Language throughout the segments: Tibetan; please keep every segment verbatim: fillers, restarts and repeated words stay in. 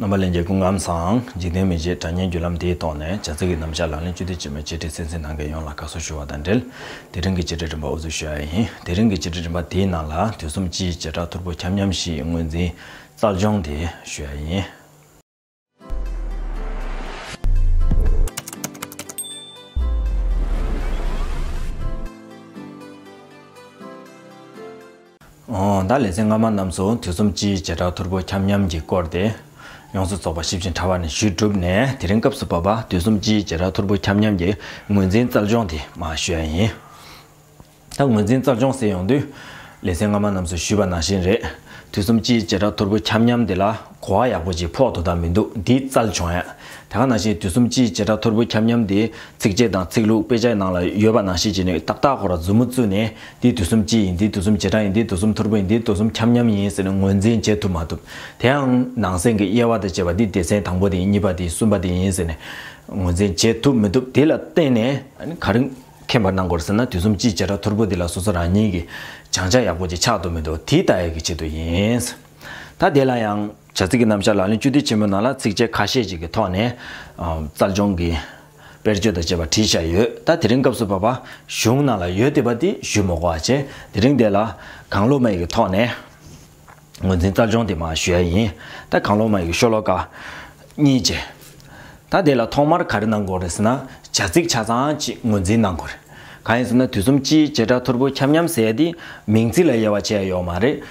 རྣམ་པ་ལྷན་རྒྱས་སྐུ་ཁམས་བཟང་། འཇིག་རྟེན་མི་ཆོས་དྲ་བརྙན་བརྒྱུད་ལམ་དེའི་ཐོག་ནས་བྱ་ཚིག་གི་རྣམ་གཞག་ལག་ལེན་བཅུད་དེ་ཆེན་མོའི་འཆད་ཁྲིད་གསན་གཟིགས་གནང་མཁན་ཡོངས་ལ་དགའ་བསུ་ཞུ་བ་དང་འབྲེལ། དེ་རིང་གི་འཆད་ཁྲིད་རིམ་པ་དབུ་འཛུགས་ཞུ་ཡ་ཡིན། དེ་རིང་གི་འཆད་ཁྲིད་རིམ་པ་དེའི་ནང་ལ་དུས་གསུམ་སྤྱིའི་བྱེ་བྲག་ཐོར་བུ་འཁྱམ་འཁྱམ་ཞེས་ངོས་འཛིན་རྩལ་སྦྱོང་དེ་ཞུ་ཡ་ཡིན། ཨོ། ད་ལེ་ཚན་སྔ་མ་རྣམས་སུ་དུས་གསུམ་སྤྱིའི་བྱེ་བྲག་ཐོར་བུ་འཁྱམ་འཁྱམ་གྱི་སྐོར་དེ་ཡོངས་སུ་རྫོགས་པ་ཞིབ་ཅིང་ཕྲ་བ་ནས་ཞུས་གྲུབ་ནས། དེ་རིང་སྐབས་སུ་བབ་པ་དུས་གསུམ་སྤྱིའི་བྱེ་བྲག་ཐོར་བུ་འཁྱམ་འཁྱམ་གྱི་ངོས་འཛིན་རྩལ་སྦྱོང་དེ་མར་ཞུ་ཡ་ཡིན། ད་ངོས་འཛིན་རྩལ་སྦྱོང་ཟེར་ཡོང་དུས། ལེ་ཚན་སྔ་མ་རྣམས་སུ་ཞུས་པ་ནང་བཞིན་རེད། དུས་གསུམ་སྤྱིའི་བྱེ་བྲག་ཐོར་བུ་འཁྱམ་འཁྱམ་དེ་ལ་གོ་བ་ཡག་པོ་ཅིག་ཕོག་འདུག་དང་མི་འདུག་འདི་རྩལ་སྦྱོང་ཡ། དེ་ག་ནང་བཞིན་དུས་གསུམ་སྤྱིའི་བྱེ་བྲག་ཐོར་བུ་འཁྱམ་འཁྱམ་དེ་ཚིགས་བཅད་དང་ཚིག་ལྷུག་དཔེ་ཆའི་ནང་ལ་ཡོད་པ་ནང་བཞིན་བྱས་ནས་ཏག་ཏག་ཁོ་ར་མཛུབ་མོ་བཙུགས་ནས། འདི་དུས་གསུམ་སྤྱི་ཡིན། འདི་དུས་གསུམ་བྱེ་བྲག་ཡིན། འདི་དུས་གསུམ་ཐོར་བུ་ཡིན། འདི་དུས་གསུམ་འཁྱམ་འཁྱམ་ཡིན་ཟེར་ནས་ངོས་འཛིན་བྱེད་ཐུབ་མ་ཐུབ། དེའང་ནང་གསེས་ཀྱི་དབྱེ་བ་དང་བཅས་པ་འདི་སྡེ་ཚན་དང་པོ་དེ་ཡིན། གཉིས་པ་དེ་ཡིན། གསུམ་པ་དེ་ཡིན་ཟེར་ནས་ངོས་འཛིན་བྱེད་ཐུབ་མི་ཐུབ་དེ་ལ་བརྟེན་ནས། ཨ་ནི་ག་རེ་མཁྱེན་པ་གནང་དགོས་ཟེར་ན། དུས་གསུམ་སྤྱིའི་བྱེ་བྲག་ཐོར་བུ་འདི་ལ་སོ་སོ་རང་ཉིད་ཀྱིས་སྦྱང་བྱ་ཡག་པོ་ཅིག་ཆགས་འདུག་མི་འདུག་དེ་ལྟ་ཡག་གི་ཆེད་དུ་ཡིན། ད་དེ་ལ་ཡང་བྱ་ཚིག་གི་རྣམ་གཞག་ལག་ལེན་བཅུད་བསྡུས་ཆེན་མོའི་ནང་ལ་ཚིགས་བཅད་ཁ་ཤས་ཅིག་གི་ཐོག་ནས་ཨ་རྩལ་སྦྱོང་གི་དཔེར་བརྗོད་དང་བཅས་པ་བྲིས་བཞག་ཡོད། ད་དེ་རིང་སྐབས་སུ་བབ་པ་གཞུང་ནང་ལ་ཡོད་བསྡད་པ་འདི་ཞུ་མི་དགོས་པ་བྱས། དེ་རིང་འདི་ལ་གང་བློ་མ་ཡི་གི་ཐོག་ནས་ངོས་འཛིན་རྩལ་སྦྱོང་དེ་མར་ཞུ་ཡ་ཡིན། ད་གང་བློ་མ་ཡི་གི་ཤོ་ལོ་ཀ་གཉིས་བྱས། ད་དེ་ལ་ཐོག་མར་ག་རེ་གནང་དགོས་རེད་ཟེར་ན། བྱ་ཚིག་ཆ་ཚང་ཅིག་ངོས་འཛིན་གནང་དགོས་རེད། གང་ཡིན་ཟེར་ན། དུས་གསུམ་སྤྱིའི་བྱེ་བྲག་ཐོར་བུ་འཁྱམ་འཁྱམ་ཟེར་ཡ་དེ་མིང་ཚིག་ལ་དབྱེ་བ་ཕྱེ་ཡ་ཡོད་མ་རེད།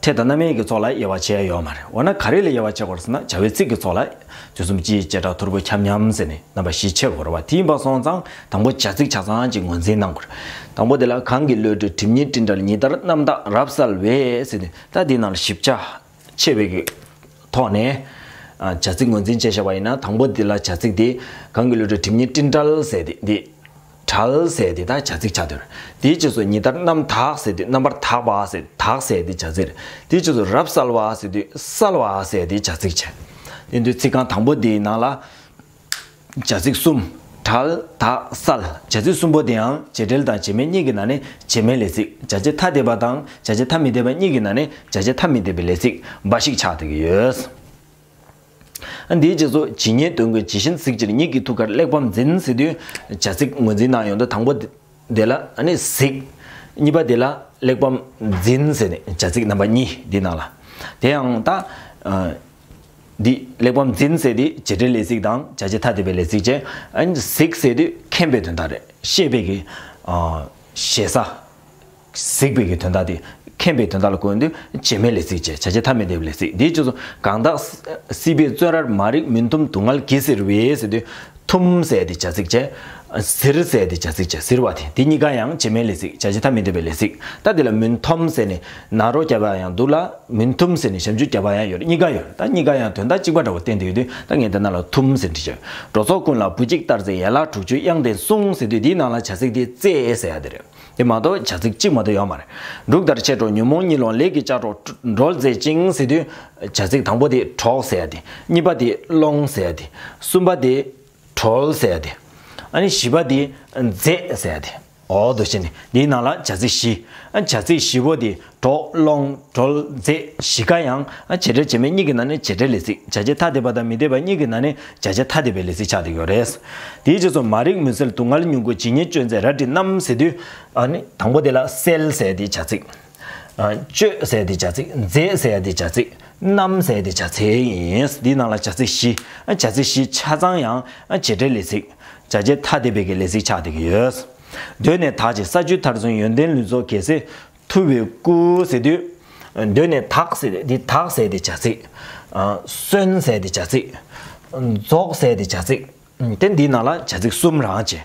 ཕྲད་དང་རྣམ་དབྱེ་གི་ཚོགས་ལ་དབྱེ་བ་ཕྱེ་ཡ་ཡོད་མ་རེད། འོ་ན་ག་རེ་ལ་དབྱེ་བ་ཕྱེ་དགོས་རེད་ཟེར་ན། བྱ་བའི་ཚིག་གི་ཚོགས་ལ་དུས་གསུམ་སྤྱིའི་བྱེ་བྲག་ཐོར་བུ་འཁྱམ་འཁྱམ་ཟེར་ནས་རྣམ་པ་བཞི་ཕྱེ་དགོས་རེད་བ། དེ་ཡིན་པ་སོང་ཙང་དང་པོ་བྱ་ཚིག་ཆ་ཚང་ཅིག་ངོས་འཛིན་གནང་དགོས་རེད། དང་པོ་དེ་ལ་གང་གི་བློ་གྲོས་གྲིབ་བརྙན་སྤྲིན་བྲལ་ཉི་ལྟར་རྣམ་དག་རབ་གསལ་བས་ཟེར་དུས། ད་འདི་ནང་ལ་ཞིབ་ཆ་ཕྱེ་བའི་གི་ཐོག་ནས་ཨ་བྱ་ཚིག་ངོས་འཛིན་བྱས་བཞག་པ་ཡིན་ན། དང་པོ་འདི་ལ་བྱ་ཚིག་འདི་གང་གི་བློ་གྲོས་གྲིབ་བརྙན་སྤྲིན་བྲལ་ཟེར་དེ་འདི། བྲལ་ཟེར་དེ་ད་བྱ་ཚིག་ཆགས་འདུག་དེའི་རྗེས་སུ་ཉི་ལྟར་རྣམ་དག་ཟེར་དུས། རྣམ་པར་དག་པ་ཟེར། དག་ཟེར་དེ་བྱ་ཚིག་རེད། དེའི་རྗེས་སུ་རབ་གསལ་བ་ཟེར་དུས། གསལ་བ་ཟེར་དེ་བྱ་ཚིག་བྱས། དེ་དུས་ཚིག་རྐང་དང་པོ་དེའི་ནང་ལ་བྱ་ཚིག་གསུམ། བྲལ་དག་གསལ། བྱ་ཚིག་གསུམ་པོ་དེའང་བྱེད་འབྲེལ་དང་བྱེད་མེད་གཉིས་ཀྱི་ནང་ནས་བྱེད་མེད་ལས་ཚིག་བྱ་བྱེད་ཐ་དད་པ་དང་བྱ་བྱེད་ཐ་མི་དད་པ་གཉིས་ཀྱི་ནང་ནས་བྱ་བྱེད་ཐ་མི་དད་པའི་ལས་ཚིག་འབའ་ཞིག་ཆགས་བསྡད་ཀྱི་ཡོད། འདིའི་རྗེས་སུ་ཇི་སྙེད་དོན་ཀུན་ཇི་བཞིན་གཟིགས་ཕྱིར། ཉིད་ཀྱི་ཐུགས་ཀར་གླེགས་བམ་འཛིན་ཟེར་དུས། བྱ་ཚིག་ངོས་འཛིན་གནང་ཡོང་དུས། དང་པོ་དེ་ལ་ཨ་ནི་གཟིགས། གཉིས་པ་དེ་ལ་གླེགས་བམ་འཛིན་ཟེར་ནས་བྱ་ཚིག་རྣམ་པ་གཉིས་འདི་ནང་ལ། དེ་ཡང་ད་ཨ་འདི་གླེགས་བམ་འཛིན་ཟེར་དེ་བྱེད་འབྲེལ་ལས་ཚིག་དང་བྱ་བྱེད་ཐ་དད་པའི་ལས་ཚིག་བྱས། ཨ་ནི་གཟིགས་ཟེར་དུས་མཁྱེན་པའི་དོན་དག་རེད། ཤེས་པའི་གི་ཨ་ཞེ་ས། གཟིགས་པའི་གི་དོན་དག་དེ། མཁྱེན་པའི་དོན་དག་ལ་གོ་དུས་བྱེད་མེད་ལས་ཚིག་བྱས། བྱ་བྱེད་ཐ་མི་དད་པའི་ལས་ཚིག་དེའི་རྗེས་སུ་གང་དག་སྲིད་པའི་བཙོན་རར་མ་རིག་མུན་འཐོམས་སྡུག་བསྔལ་གྱིས་གཟིར་བས་ཟེར་དུས། འཐོམས་ཟེར་དེ་བྱ་ཚིག་བྱས། གཟིར་ཟེར་དེ་བྱ་ཚིག་བྱས། གཟིར་བ་དེ། དེ་གཉིས་ཀ་ཡང་བྱེད་མེད་ལས་ཚིག་བྱ་བྱེད་ཐ་མི་དད་པའི་ལས་ཚིག་ད་དེ་ལ་མུན་འཐོམས་ཟེར་ནས་ནཱ་རོ་བརྒྱབ་པ་ཡང་འདུག་ལ། མུན་འཐོམས་ཟེར་ནས་ཞབས་ཀྱུ་བརྒྱབ་པ་ཡང་ཡོད་རེད། གཉིས་ཀ་ཡོད་རེད། ད་གཉིས་ཀ་ཡང་དོན་དག་གཅིག་པ་འདྲ་བོ་བསྟན་བསྡད་ཡོད་དུས། ད་ངས་འདི་ནང་ལ་འཐོམས་ཟེར་བྲིས་བྱས། འགྲོ་ཚོགས་ཀུན་ལ་བུ་གཅིག་ལྟར་མཛད། ཡན་ལག་དྲུག་ཅུའི་དབྱངས་ལྡན་གསུང་ཟེར་དུས། འདིའི་ནང་ལ་བྱ་ཚིག་དེ་རྩེ་ཟེར་ཡ་དེ་རེད། དེ་མ་གཏོགས་བྱ་ཚིག་གཅིག་མ་གཏོགས་ཡོད་མ་རེད། འབྲུག་ལྟར་ཆེར་སྒྲོགས་ཉོན་མོངས་གཉིད་སློང་ལས་ཀྱི་ལྕགས་སྒྲོག་སྒྲོལ་མཛད་ཅིང་ཟེར་དུས། བྱ་ཚིག་དང་པོ་དེ་སྒྲོགས་ཟེར་ཡ་དེ། གཉིས་པ་དེ་སློང་ཟེར་ཡ་དེ། གསུམ་པ་དེ་སྒྲོལ་ཟེར་ཡ་དེ། ཨ་ནི་བཞི་པ་དེ་མཛད་ཟེར་ཡ་དེ། འོ་དོ་བྱས་ནས་འདིའི་ནང་ལ་བྱ་ཚིག་བཞི། ཨ་བྱ་ཚིག་བཞི་པོ་དེ་སྒྲོགས་སློང་སྒྲོལ་མཛད་བཞི་ཀ་ཡང་ཨ་བྱེད་འབྲེལ་བྱེད་མེད་གཉིས་ཀྱི་ནང་ནས་བྱེད་འབྲེལ་ལས་ཚིག་བྱ་བྱེད་ཐ་དད་པ་དང་མི་དད་པ་གཉིས་ཀྱི་ནང་ནས་བྱ་བྱེད་ཐ་དད་པའི་ལས་ཚིག་ཆགས་བསྡད་ཡོད་རེད། དེའི་རྗེས་སུ་མ་རིག་མུན་སེལ་སྡུག་བསྔལ་མྱུ་གུ་ཇི་སྙེད་སྤྱོད་མཛད་རལ་གྲི་བསྣམས་ཟེར་དུས། ཨ་ནི་དང་པོ་དེ་ལ་སེལ་ཟེར་དེ་བྱ་ཚིག་ཨ་སྤྱོད་ཟེར་དེ་བྱ་ཚིག་མཛད་ཟེར་དེ་བྱ་ཚིག་བསྣམས་ཟེར་དེ་བྱ་ཚིག་ཡིན། འདིའི་ནང་ལ་བྱ་ཚིག་བཞི། ཨ་བྱ་ཚིག་བཞི་ཆ་ཚང་ཡང་ཨ་བྱེད་འབྲེལ་ལས་ཚིག་བྱ་བྱེད་ཐ་དད་པའི་གི་ལས་ཚིག་ཆགས་བསྡད་ཀྱི་ཡོད། གདོད་ནས་དག་ཅིང་ས་བཅུའི་མཐར་སོན་ཡོན་ཏན་ལུས་རྫོགས་རྒྱལ་སྲས་ཐུབ་པའི་སྐུ་ཟེར་དུས། གདོད་ནས་དག་ཟེར་དེ་དག་ཟེར་དེ་བྱ་ཚིག་ཨ་སོན་ཟེར་དེ་བྱ་ཚིག་རྫོགས་ཟེར་དེ་བྱ་ཚིག་དེ་འདིའི་ནང་ལ་བྱ་ཚིག་གསུམ་རང་བྱས།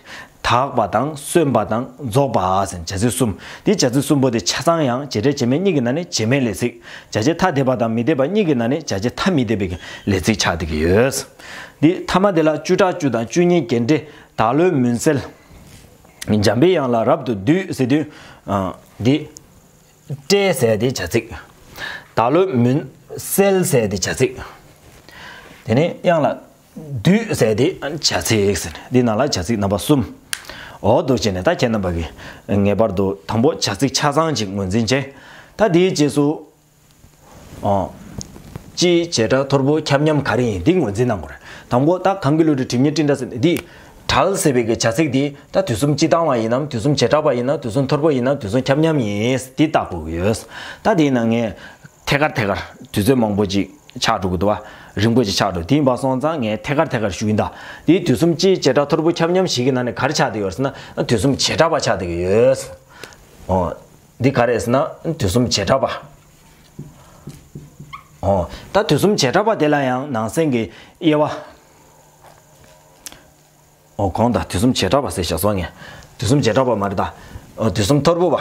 དག་པ་དང་སོན་པ་དང་རྫོགས་པ་ཟེར་བྱ་ཚིག་གསུམ། འདི་བྱ་ཚིག་གསུམ་པོ་དེ་ཆ་ཚང་ཡང་བྱེད་འབྲེལ་བྱེད་མེད་གཉིས་ཀྱི་ནང་ནས་བྱེད་མེད་ལས་ཚིག་བྱ་བྱེད་ཐ་དད་པ་དང་མི་དད་པ་གཉིས་ཀྱི་ནང་ནས་བྱ་བྱེད་ཐ་མི་དད་པའི་ལས་ཚིག་ཆགས་བསྡད་ཀྱི་ཡོད། འདི་ཐ་མ་དེ་ལ་བཅུ་ཕྲག་བཅུ་དང་བཅུ་གཉིས་རྒྱས་འབྲིང་བདག་བློའི་མུན་སེལ། འཇམ་པའི་དབྱངས་ལ་རབ་ཏུ་འདུད་ཟེར་དུས། ཨ་འདི། སྤྲས་ཟེར་དེ་བྱ་ཚིག་བདག་བློའི་མུན་སེལ་ཟེར་དེ་བྱ་ཚིག་དེ་ནས་དབྱངས་ལ་འདུད་ཟེར་དེ་བྱ་ཚིག་ཟེར། འདི་ནང་ལ་བྱ་ཚིག་རྣམ་པ་གསུམ། འོ་འདུག་བྱས་ནས་ད་ཁྱེད་རྣམ་པ་གིས་ངེས་པར་དུ་དང་པོ་བྱ་ཚིག་ཆ་ཚང་ཅིག་ངོས་འཛིན་བྱས། ད་དེའི་རྗེས་སུ། ཨོ། སྤྱིའི་བྱེ་བྲག་ཐོར་བུ་ཁྱབ་མཉམ་ག་རེ་ཡིན་འདི་ངོས་འཛིན་གནང་དགོས་རེད། དང་པོ་ད་གང་གི་ལུགས་ཀྲི་གྲིབ་གཉིས་སྤྲིན་འདྲ་ཟེར་འདི། བྲལ་ཟེར་བའི་གི་བྱ་ཚིག་འདི་ད་དུས་གསུམ་སྤྱི་བཏང་བ་ཡིན་ནམ། དུས་གསུམ་བྱེ་བྲག་པ་ཡིན་ནམ། དུས་གསུམ་ཐོར་བུ་ཡིན་ནམ། དུས་གསུམ་ཁྱབ་མཉམ་ཡིན་འདི་བརྟག་དགོས་ཀྱི་ཡོད། ད་དེའི་ནང་ངས་ཐད་ཀར་ཐད་ཀར་དུས་ཚོད་མང་པོ་ཅིག་ཆགས་འགྲོ་གི་འདུག་བ། རིང་པོ་ཅིག་ཆགས་འགྲོ། དེ་ཡིན་པ་སོང་ཙང་ངས་ཐད་ཀར་ཐད་ཀར་ཞུ་ཡིན། ད་འདི་དུས་གསུམ་སྤྱིའི་བྱེ་བྲག་ཐོར་བུ་ཁྱབ་མཉམ་ཞིག་གི་ནང་ནས་ག་རེ་ཆགས་བསྡད་ཡོད་ཟེར་ན། དུས་གསུམ་བྱེ་བྲག་པ་ཆགས་བསྡད་ཀྱི་ཡོད། འོ། འདི་ག་རེ་ཟེར་ན་དུས་གསུམ་བྱེ་བྲག་པ། འོ། ད་དུས་གསུམ་བྱེ་བྲག་པ་དེ་ལ་ཡང་ནང་གསེས་ཀྱི་དབྱེ་བ། འོ་གོང་དང་དུས་གསུམ་བྱེ་བྲག་པ་ཟེར་བཞག་སོང་ངས། དུས་གསུམ་བྱེ་བྲག་པ་མ་རེད་ད། འོ་དུས་གསུམ་ཐོར་བུ་པ།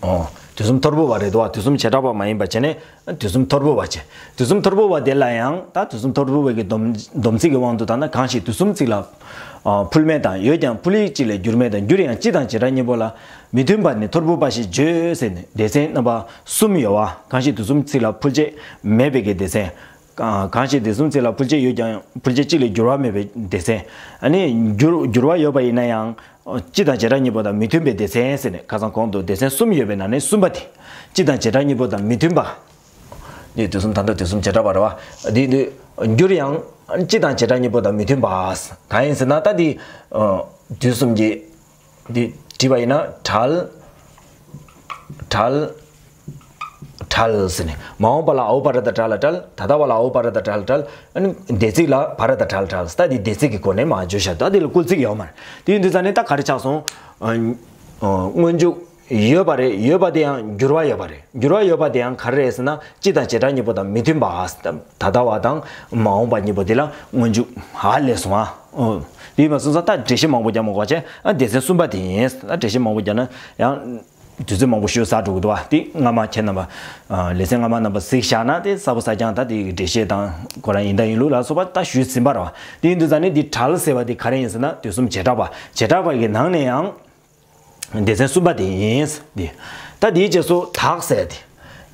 འོ་དུས་གསུམ་ཐོར་བུ་པ་རེད་དོ། དུས་གསུམ་བྱེ་བྲག་པ་མ་ཡིན་པ་བྱས་ནས་དུས་གསུམ་ཐོར་བུ་པ་བྱས། དུས་གསུམ་ཐོར་བུ་པ་དེ་ལ་ཡང་ད་དུས་གསུམ་ཐོར་བུ་པའི་གི་སྡོམ་སྡོམ་ཚིག་གི་དབང་དུ་བཏང་ན། གང་ཞིག་དུས་གསུམ་གཅིག་ལ་ཨ་ཕུལ་མེད་དང་། ཡོད་ཀྱང་ཕུལ་ཡུལ་གཅིག་ལས་འགྱུར་མེད་དང་། འགྱུར་ཡང་སྤྱི་དང་བྱེ་བྲག་གཉིས་པོ་ལ་མི་མཐུན་པ་ནི་ཐོར་བུ་པ་ཞེས་བརྗོད་ཟེར་ནས་སྡེ་ཚན་རྣམ་པ་གསུམ་ཡོད་པ། གང་ཞིག་དུས་གསུམ་གཅིག་ལ་ཕུལ་བྱེད་མེད་པའི་གི་སྡེ་ཚན། གང་གང་ཞིག་དུས་གསུམ་གཅིག་ལ་ཕུལ་བྱེད་ཡོད་ཀྱང་ཕུལ་བྱེད་གཅིག་ལས་འགྱུར་བ་མེད་པའི་སྡེ་ཚན། ཨ་ནི་འགྱུར་འགྱུར་བ་ཡོད་པ་ཡིན་ན་ཡང་སྤྱི་དང་བྱེ་བྲག་གཉིས་པོ་དང་མི་མཐུན་པའི་སྡེ་ཚན་ཟེར་ནས། ཁ་སང་གོང་དུ་སྡེ་ཚན་གསུམ་ཡོད་པའི་ནང་ནས་གསུམ་པ་དེ། སྤྱི་དང་བྱེ་བྲག་གཉིས་པོ་དང་མི་མཐུན་པ། འདི་དུས་གསུམ་ད་ལྟ་དུས་གསུམ་བྱེ་བྲག་པ་རེད་བ། འདི་འདི་འགྱུར་ཡང་སྤྱི་དང་བྱེ་བྲག་གཉིས་པོ་དང་མི་མཐུན་པ། གང་ཡིན་ཟེར་ན་ད་འདི་དུས་གསུམ་གྱི་འདི་བྲིས་པ་ཡིན་ན་བྲལ། བྲལ། བྲལ་ཟེར་ནས། མ་འོངས་པ་ལ་འ་འོག་བ་ར་བཏགས་བྲ་ལ་བྲལ། ད་ལྟ་བ་ལ་འ་འོག་བ་ར་བཏགས་བྲ་ལ་བྲལ། ཨ་ནི་འདས་ཚིག་ལ་བ་ར་བཏགས་བྲ་ལ་བྲལ། ད་འདི་འདས་ཚིག་གི་སྒོ་ནས་མར་བརྗོད་བཞག་ད་འདི་ལ་སྐུལ་ཚིག་ཡོད་མ་རེད། དེ་ཡིན་དུས་ཙང་ནས་ད་ག་རེ་ཆགས་སོང་། ཨ། ཨ། སྔོན་འཇུག་ཡོད་པ་རེད། ཡོད་པ་དེ་ཡང་འགྱུར་བ་ཡོད་པ་རེད། འགྱུར་བ་ཡོད་པ་དེ་ཡང་ག་རེ་རེད་ཟེར་ན། སྤྱི་དང་བྱེ་བྲག་གཉིས་པོ་དང་མི་མཐུན་པ། ད་ལྟ་བ་དང་མ་འོངས་པ་གཉིས་པོ་དེ་ལ་སྔོན་འཇུག་ཧ་ལས་སོང་ཨ། ཨོ། དེ་ཡིན་པ་སོང་ཙང་ད་འགྲེལ་བཤད་མང་པོ་རྒྱག་མ་དགོས་བྱས། ཨ། སྡེ་ཚན་གསུམ་པ་དེ་ཡིན། ད་འགྲེལ་བཤད་མང་པོ་རྒྱག་ན་ཡང་དུས་ཚོད་མང་པོ་ཞིག་ཟ་འགྲོ་གི་འདུག་བ། དེ་སྔ་མ་ཁྱེད་རྣམ་པ། ཨ། ལེ་ཚན་སྔ་མ་རྣམ་པ་གཟིགས་བཞག་ན་དེ་གསལ་པོ་གསལ་རྐྱང་། ད་དེ་གི་འགྲེལ་བཤད་དང་ཁོ་རང་ཡིན་ད་ཡིན་ལུགས་ལ་སོགས་པ་ད་ཞུས་ཟིན་པ་རེད་བ། དེ་ཡིན་དུས་ཙང་ནས་འདི་བྲལ་ཟེར་བ་དེ་ག་རེ་ཡིན་ཟེར་ན། དུས་གསུམ་བྱེ་བྲག་པ། བྱེ་བྲག་པ་གི་ནང་ནས་ཡང་སྡེ་ཚན་གསུམ་པ་དེ་ཡིན། འདི། ད་དེའི་རྗེས་སུ་དག་ཟེར་ཡ་དེ།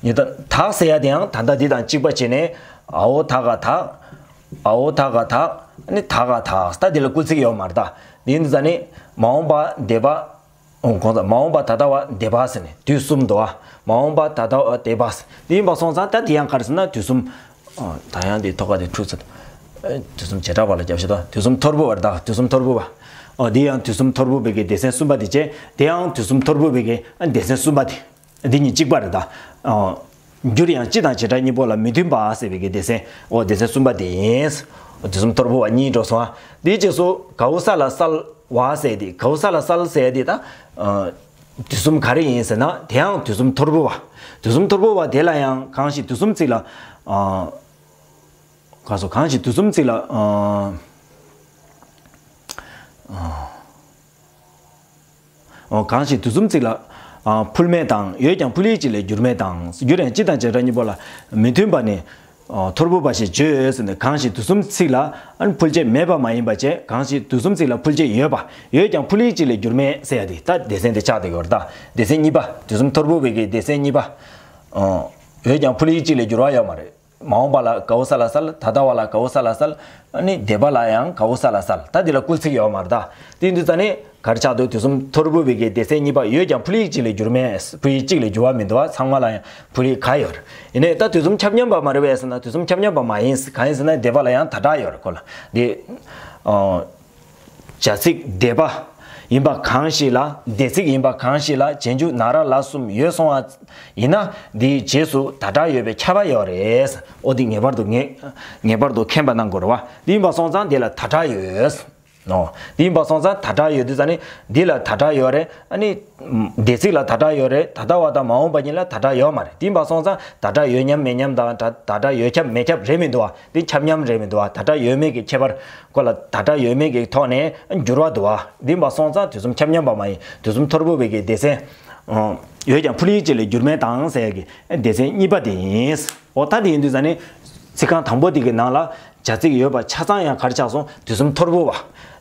ཉི་ད་དག་ཟེར་ཡ་དེ་ཡང་ད་ལྟ་འདི་དང་གཅིག་པ་བྱས་ནས། འ་འོག་ད་ག་དག། འ་འོག་ད་ག་དག། ཨ་ནི་ད་ག་དག། ད་འདི་ལ་སྐུལ་ཚིག་ཡོད་མ་རེད་ད། དེ་ཡིན་དུས་ཙང་ནས་མ་འོངས་པ་འདས་པ། འོ་གོང་ས་མ་འོངས་པ་ད་ལྟ་བ་འདས་པ་ཟེར་ནས་དུས་གསུམ་འདུག་བ། མ་འོངས་པ་ད་ལྟ་བ་འདས་པ་ཟེར། དེ་ཡིན་པ་སོང་ཙང་ད་དེ་ཡང་ག་རེ་ཟེར་ན་དུས་གསུམ། ཨ། ད་ཡང་དེ་ཐོག་ཁ་དེ་འཁྲུག་ཚར། ཨ། དུས་གསུམ་བྱེ་བྲག་པ་ལ་རྒྱབ་ཤོག་དང་། དུས་གསུམ་ཐོར་བུ་པ་རེད་ད། དུས་གསུམ་ཐོར་བུ་པ། ཨོ། འདི་ཡང་དུས་གསུམ་ཐོར་བུ་པའི་གི་སྡེ་ཚན་གསུམ་པ་དེ་བྱས། དེ་ཡང་དུས་གསུམ་ཐོར་བུ་པའི་གི་སྡེ་ཚན་གསུམ་པ་དེ། འདི་གཉིས་གཅིག་པ་རེད་ད། ཨོ། འགྱུར་ཡང་སྤྱི་དང་བྱེ་བྲག་གཉིས་པོ་ལ་མི་མཐུན་པ་ཟེར་བའི་གི་སྡེ་ཚན། ཨོ། སྡེ་ཚན་གསུམ་པ་དེ་ཡིན། དུས་གསུམ་ཐོར་བུ་པ་གཉིས་འགྲོ་སོང་ཨ། དེའི་རྗེས་སུ་གའུ་ས་ལ་སལ་བ་ཟེར་དེ། གའུ་ས་ལ་སལ་ཟེར་དེ་ད། ཨ། དུས་གསུམ་ག་རེ་ཡིན་ཟེར་ན། དེ་ཡང་དུས་གསུམ་ཐོར་བུ་པ། དུས་གསུམ་ཐོར་བུ་པ་དེ་ལ་ཡང་གང་ཞིག་དུས་གསུམ་གཅིག་ལ། ཨ། ག་སོ། གང་ཞིག་དུས་གསུམ་གཅིག་ལ། ཨ། ཨ། གང་ཞིག་དུས་གསུམ་གཅིག་ལ། ཨ། ཕུལ་མེད་དང་། ཡོད་ཀྱང་ཕུལ་ཡུལ་གཅིག་ལས་འགྱུར་མེད་དང་། འགྱུར་ཡང་སྤྱི་དང་བྱེ་བྲག་གཉིས་པོ་ལ་མི་མཐུན་པ་ནི། ཨ། ཐོར་བུ་པ་ཞེས་བརྗོད་ཟེར་ནས། གང་ཞིག་དུས་གསུམ་གཅིག་ལ་ཕུལ་བྱེད་མེད་པ་མ་ཡིན་པ་བྱས། གང་ཞིག་དུས་གསུམ་གཅིག་ལ་ཕུལ་བྱེད་ཡོད་པ། ཡོད་ཀྱང་ཕུལ་ཡུལ་གཅིག་ལས་འགྱུར་མེད་ཟེར་ཡ་དེ། ད་སྡེ་ཚན་དེ་ཆགས་བསྡད་ཡོད་རེད་ད། སྡེ་ཚན་གཉིས་པ། དུས་གསུམ་ཐོར་བུ་པའི་གི་སྡེ་ཚན་གཉིས་པ། ཨ། ཡོད་ཀྱང་ཕུལ་ཡུལ་གཅིག་ལས་འགྱུར་བ་ཡོད་མ་རེད། མ་འོངས་པ་ལ་གའུ་ས་ལ་སལ། ད་ལྟ་བ་ལ་གའུ་ས་ལ་སལ། ཨ་ནི་འདས་པ་ལ་ཡང་གའུ་ས་ལ་སལ། ད་འདི་ལ་སྐུལ་ཚིག་ཡོད་མ་རེད་ད། དེ་ཡིན་དུས་ཙང་ནས་ག་རེ་ཆགས་འདུག་དུས་གསུམ་ཐོར་བུ་པའི་གི་སྡེ་ཚན་གཉིས་པ། ཡོད་ཀྱང་ཕུལ་ཡུལ་གཅིག་ལས་འགྱུར་མེད། ཕུལ་ཡུལ་གཅིག་ལས་འགྱུར་བ་མི་འདུག་བ། ཚང་མ་ལ་ཡང་ཕུལ་ཡུལ་ག་ཡོད་རེད། ཡིན་ནའི་ད་དུས་གསུམ་ཁྱབ་མཉམ་པ་མ་རེད་པས་ཟེར་ན། དུས་གསུམ་ཁྱབ་མཉམ་པ་མ་ཡིན། གང་ཡིན་ཟེར་ན་འདས་པ་ལ་ཡང་ད་དྲག་ཡོད་རེད་ཁོ་ལ། འདི། ཨ། བྱ་ཚིག་འདས་པ་ཡིན་པ་གང་ཞིག་ལ། འདས་ཚིག་ཡིན་པ་གང་ཞིག་ལ་རྗེས་འཇུག་ན་ར་ལ་གསུམ་ཡོད་སོང་བ་ཡིན་ན། འདིའི་རྗེས་སུ་ད་དྲག་ཡོད་པའི་ཁྱབ་པ་ཡོད་རེད། ཨོ། འདི་ངེས་པར་དུ་ངེས་ངེས་པར་དུ་མཁྱེན་པ་གནང་དགོས་རེད་བ། འདི་ཡིན་པ་སོང་ཙང་འདི་ལ་ད་དྲག་ཡོད། ཨོ། འདི་ཡིན་པ་སོང་ཙང་ད་དྲག་ཡོད་དུས་ཙང་ནི། འདི་ལ་ད་དྲག་ཡོད་རེད། ཨ་ནི་འདས་ཚིག་ལ་ད་དྲག་ཡོད་རེད། ད་ལྟ་བ་དང་མ་འོངས་པ་གཉིས་ལ་ད་དྲག་ཡོད་མ་རེད། འདི་ཡིན་པ་སོང་ཙང་ད་དྲག་ཡོད་མཉམ་མེད་མཉམ་དང་། ད་ད་དྲག་ཡོད་ཁྱབ་མེད་ཁྱབ་རེད་མི་འདུག་བ། འདི་ཁྱབ་མཉམ་རེད་མི་འདུག་བ། ད་དྲག་ཡོད་མེད་ཀྱི་ཁྱད་པར། ཁོ་ལ་ད་དྲག་ཡོད་མེད་ཀྱི་ཐོག་ནས་འགྱུར་བ་འདུག་བ། འདི་ཡིན་པ་སོང་ཙང་དུས་གསུམ་ཁྱབ་མཉམ་པ་མ་ཡིན། དུས་གསུམ་ཐོར་བུ་པའི་གི་སྡེ་ཚན། ཨ། ཡོད་ཀྱང་ཕུལ་ཡུལ་གཅིག་ལས་འགྱུར་མེད་དང་ཟེར་ཡ་གི་སྡེ་ཚན་གཉིས་པ་དེ་ཡིན། འོ། ད་དེ་ཡིན་དུས་ཙང་ནི་ཚིག་རྐང་དང་པོ་དེ་གི་ནང་ལ་ བྱ་ཚིག་ཡོད་པ་ཆ་ཚང་ཡང་ག་རེ་ཆགས་སོང་། དུས་གསུམ་ཐོར་བུ་བ།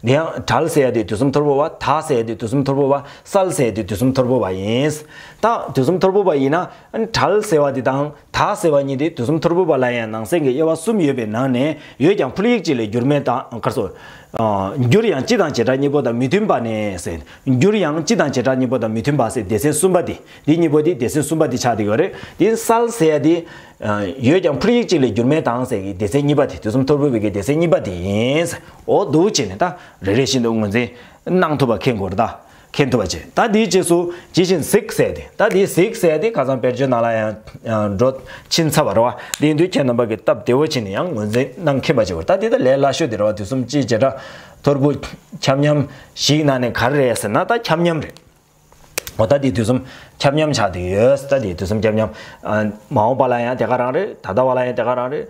དེ་ཡང་བྲལ་ཟེར་ཡ་དེ་དུས་གསུམ་ཐོར་བུ་བ། ད་ཟེར་ཡ་དེ་དུས་གསུམ་ཐོར་བུ་བ། སལ་ཟེར་ཡ་དེ་དུས་གསུམ་ཐོར་བུ་བ་ཡིན། ད་དུས་གསུམ་ཐོར་བུ་བ་ཡིན་ན། བྲལ་ཟེར་བ་དེ་དང་ད་ཟེར་བ་གཉིས་དེ་དུས་གསུམ་ཐོར་བུ་བ་ལ་ཡང་ནང་གསེས་ཀྱི་དབྱེ་བ་གསུམ་ཡོད་པའི་ནང་ནས། ཡོད་ཀྱང་ཕུལ་ཡིག་གཅིག་ལས་འགྱུར་མེད་དང་། ག་རེ་ཟེར། འགྱུར་ཡང་སྤྱི་དང་བྱེ་བྲག་གཉིས་པོ་དང་མི་མཐུན་པ་ནས་ཟེར། འགྱུར་ཡང་སྤྱི་དང་བྱེ་བྲག་གཉིས་པོ་དང་མི་མཐུན་པ་ཟེར། སྡེ་ཚན་གསུམ་པ་དེ། འདི་གཉིས་པོ་དེ་སྡེ་ཚན་གསུམ་པ་དེ་ཆགས་བསྡད་ཡོད་རེད། དེ་སལ་ཟེར་ཡ་དེ། ཡོད་ཀྱང་ཕུལ་ཡིག་གཅིག་ལས་འགྱུར་མེད་དང་ཟེར་གྱི་སྡེ་ཚན་གཉིས་པ་དེ། དུས་གསུམ་ཐོར་བུ་བའི་གི་སྡེ་ཚན་གཉིས་པ་དེ་ཡིན། འོ་འདུག་བྱས་ནས་ད་རེ་རེ་བཞིན་དུ་ངོས་འཛིན་གནང་ཐུབ་པ་མཁྱེན་དགོས་རེད་ད། མཁྱེན་ཐུབ་པ་བྱས། ད་དེའི་རྗེས་སུ་ཇི་བཞིན་གཟིགས་ཟེར་ཏེ། ད་དེའི་གཟིགས་ཟེར་ཏེ་ཁ་སང་དཔེར་བརྗོད་ནང་ལ་ཡང་འགྲོ་ཕྱིན་ཚར་བ་རེད་བ། དེ་ཡིན་དུས་ཁྱེད་རྣམ་པ་གིས་སྟབས་བདེ་བོ་བྱས་ནས་ཡང་ངོས་འཛིན་གནང་མཁྱེན་པ་བྱེད་དགོས། ད་དེ་ད་ལས་སླ་ཤོས་དེ་རེད་བ། དུས་གསུམ་སྤྱིའི་བྱེ་བྲག་ཐོར་བུ་ཁྱབ་མཉམ་བཞིའི་ནང་ནས་ག་རེ་རེད་ཟེར་ན། ད་ཁྱབ་མཉམ་རེད། འོ་ད་དེ་དུས་གསུམ་ཁྱབ་མཉམ་ཆགས་བསྡད་ཡོད། ད་དེ་དུས་གསུམ་ཁྱབ་མཉམ། ཨ། མ་འོངས་པ་ལ་ཡང་དེ་ག་རང་རེད། ད་ལྟ་བ་ལ་ཡང་དེ་ག་རང་རེད།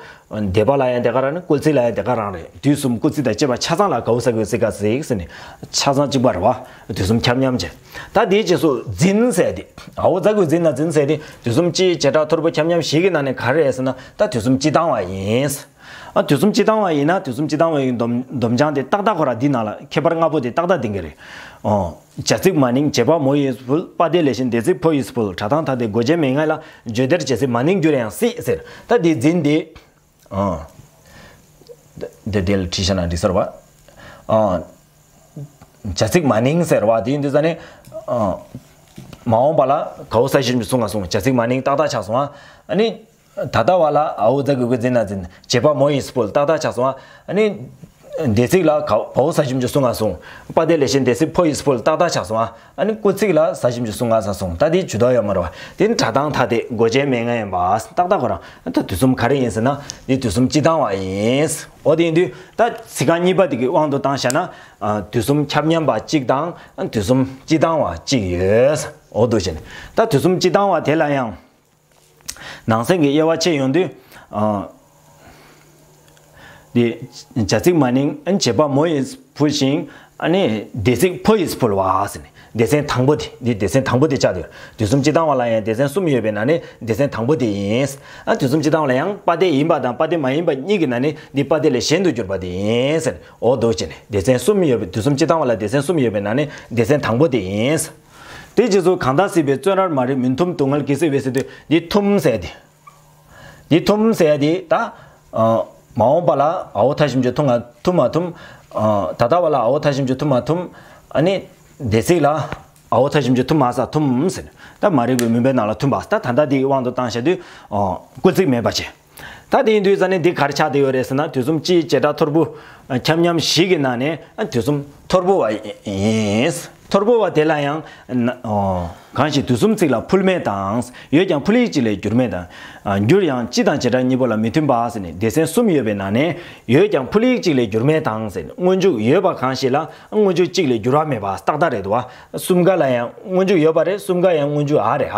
འདས་པ་ལ་ཡང་དེ་ག་རང་རེད། སྐུལ་ཚིག་ལ་ཡང་དེ་ག་རང་རེད། དུས་གསུམ་སྐུལ་ཚིག་དང་བཅས་པ་ཆ་ཚང་ལ་གའུ་ས་གོའི་ཚིག་ག་ཟིག་ཟེར་ནས་ཆ་ཚང་གཅིག་པ་རེད་བ། དུས་གསུམ་ཁྱབ་མཉམ་བྱས། ད་དེའི་རྗེས་སུ་འཛིན་ཟེར་ཏེ། འའོ་ཛ་གུ་འཛིན་ན་འཛིན་ཟེར་ཏེ། དུས་གསུམ་སྤྱིའི་བྱེ་བྲག་ཐོར་བུ་ཁྱབ་མཉམ་བཞི་གི་ནང་ནས་ག་རེ་རེད་ཟེར་ན། ད་དུས་གསུམ་སྤྱི་བཏང་བ་ཡིན། ཨ། དུས་གསུམ་སྤྱི་བཏང་བ་ཡིན་ན། དུས་གསུམ་སྤྱི་བཏང་བའི་སྡོམ་སྡོམ་རྐྱང་དེ་ཏག་ཏག་ཁོ་རང་འདི་ནང་ལ་ཁྱད་པར་ལྔ་པོ་དེ་ཏག་ཏག་ལྡན་གྱི་རེད། ཨོ། བྱ་ཚིག་མ་ནིང་བྱེད་པ་མོ་ཡིས་ཕུལ། པ་སྡེ་ལས་གཞན་སྡེ་ཚིག་ཕོ་ཡིས་ཕུལ། སྒྲ་གདངས་ཐ་དད་དགོས་ཆེད་མེད་ངེས་ལ། བརྗོད་བདེར་བྱེད་ཚིག་མ་ནིང་འགྱུར་ཡང་སྲིད་ཟེར། ད་འདི་འཛིན་འདི། ཨོ། འདི་འདི་ལ་བྲིས་བཞག་ན་འགྲིག་ས་རེད་བ། ཨོ། བྱ་ཚིག་མ་ནིང་ཟེར་བ་དེ་ཡིན་དུས་ཙ་ནས། ཨོ། མ་འོངས་པ་ལ་གའུ་ས་ཞབས་ཀྱུ་གསུམ་ག་གསུངས། བྱ་ཚིག་མ་ནིང་ཏག་ཏག་ཆགས་སོང་ཨ། ཨ་ནི། ད་ལྟ་བ་ལ་འའོ་ཛ་གུ་གུ་འཛིན་ན་འཛིན། བྱེད་པ་མོ་ཡིས་ཕུལ། ཏག་ཏག་ཆགས་སོང་ཨ། ཨ་ནི། འདས་ཚིག་ལ་གའུ་ས་ཞབས་ཀྱུ་གསུམ་ག་གསུངས། པ་སྡེ་ལས་གཞན་སྡེ་ཚིག་ཕོ་ཡིས་ཕུལ། ཏག་ཏག་ཆགས་སོང་ཨ། ཨ་ནི་སྐུལ་ཚིག་ལ་ས་ཞབས་ཀྱུ་གསུམ་ག་ས་གསུངས། ད་དེ་ཇུས་གཏོགས་ཡོད་མ་རེད་བ། དེ་ནི་སྒྲ་གདངས་ཐ་དད་དགོས་ཆེད་མེད་ངེས་ཡིན་པ། ཏག་ཏག་ཁོ་རང་། ད་དུས་གསུམ་ག་རེ་ཡིན་ཟེར་ན། དེ་དུས་གསུམ་སྤྱི་བཏང་བ་ཡིན། འོ་དེ་ཡིན་དུས་ད་ཚིག་རྐང་གཉིས་པ་དེ་གི་དབང་དུ་བཏང་བཞག་ན། ཨ། དུས་གསུམ་ཁྱབ་མཉམ་པ་གཅིག་དང་། ཨ། དུས་གསུམ་སྤྱི་བཏང་བ་གཅིག་ཡོད། འོ་འདུག་བྱས་ནས་ད་དུས་གསུམ་སྤྱི་བཏང་བ་དེ་ལ་ཡང་ནང་གསེས་ཀྱི་དབྱེ་བ་ཕྱེ་ཡོང་དུས། ཨ། དེ་བྱ་ཚིག་མ་ནིང་། ཨ། བྱེད་པ་མོ་ཡིས་ཕུལ་ཞིང་། ཨ་ནི་སྡེ་ཚིག་ཕོ་ཡིས་ཕུལ་བ་ཟེར་ནས། སྡེ་ཚན་དང་པོ་དེ། འདི་སྡེ་ཚན་དང་པོ་དེ་ཆགས་འདུག་དུས་གསུམ་སྤྱི་བཏང་བ་ལ་ཡང་སྡེ་ཚན་གསུམ་ཡོད་པའི་ནང་ནས་སྡེ་ཚན་དང་པོ་དེ་ཡིན། ཨ། དུས་གསུམ་སྤྱི་བཏང་བ་ལ་ཡང་པ་སྡེ་ཡིན་པ་དང་པ་སྡེ་མ་ཡིན་པ་གཉིས་ཀྱི་ནང་ནས་འདི་པ་སྡེ་ལས་གཞན་དུ་གྱུར་པ་དེ་ཡིན་ཟེར། འོ་འདུག་བྱས་ནས་སྡེ་ཚན་གསུམ་ཡོད་པའི། དུས་གསུམ་སྤྱི་བཏང་བ་ལ་སྡེ་ཚན་གསུམ་ཡོད་པའི་ནང་ནས་སྡེ་ཚན་དང་པོ་དེ་ཡིན། དེ་རྗེས་སུ་གང་དག་སྲིད་པའི་བཙོན་རར་མ་རིག་མུན་འཐུམ་སྡུག་བསྔལ་གྱིས་གཟིར་བས་ཟེར་དུས། འདི་འཐུམ་ཟེར་དེ། འདི་འཐུམ་ཟེར་དེ་ད། ཨ། མ་འོངས་པ་ལ་འའོ་ཐ་ཞབས་ཀྱུ་འཐུམ་ང་འཐུམ་མ་འཐུམ། ཨ། ད་ལྟ་བ་ལ་འའོ་ཐ་ཞབས་ཀྱུ་འཐུམ་མ་འཐུམ། ཨ་ནི། འདས་ཚིག་ལ་འའོ་ཐ་ཞབས་ཀྱུ་འཐུམ་མ་ས་འཐུམ་ཟེར། ད་མ་རིག་པའི་མུན་པའི་ནང་ལ་འཐུམ་པ། ད་ད་ལྟ་འདི་དབང་དུ་བཏང་བྱ་དུས། ཨ། སྐུལ་ཚིག་མེད་པ་བྱས། ད་དེ་ཡིན་དུས་ཙ་ནས་འདི་ག་རེ་ཆགས་བསྡད་ཡོད་རེད་ཟེར་ན། དུས་གསུམ་སྤྱིའི་བྱེ་བྲག་ཐོར་བུ་ཁྱབ་མཉམ་བཞི་གི་ནང་ནས། ཨ། དུས་གསུམ་ཐོར་བུ་བ་ཡིན། ཐོར་བུ་བ་དེ་ལ་ཡང་། ཨོ། གང་ཞིག་དུས་གསུམ་ཚིག་ལ་ཕུལ་མེད་དང་། ཡོད་ཀྱང་ཕུལ་ཡིག་གཅིག་ལས་འགྱུར་མེད་དང་། འགྱུར་ཡང་སྤྱི་དང་བྱེ་བྲག་གཉིས་པོ་ལ་མི་མཐུན་པ་ཟེར་ནས་སྡེ་ཚན་གསུམ་ཡོད་པའི་ནང་ནས། ཡོད་ཀྱང་ཕུལ་ཡིག་གཅིག་ལས་འགྱུར་མེད་དང་ཟེར། སྔོན་འཇུག་ཡོད་པ་གང་ཞིག་ལ་སྔོན་འཇུག་གཅིག་ལས་འགྱུར་བ་མེད་པ་ཏག་ཏག་རེད་འདུག་བ། གསུམ་ཀ་ལ་ཡང་སྔོན་འཇུག་ཡོད་པ་རེད། གསུམ་ཀ་ཡང་སྔོན་འཇུག་ཨ་རེད་ཧ།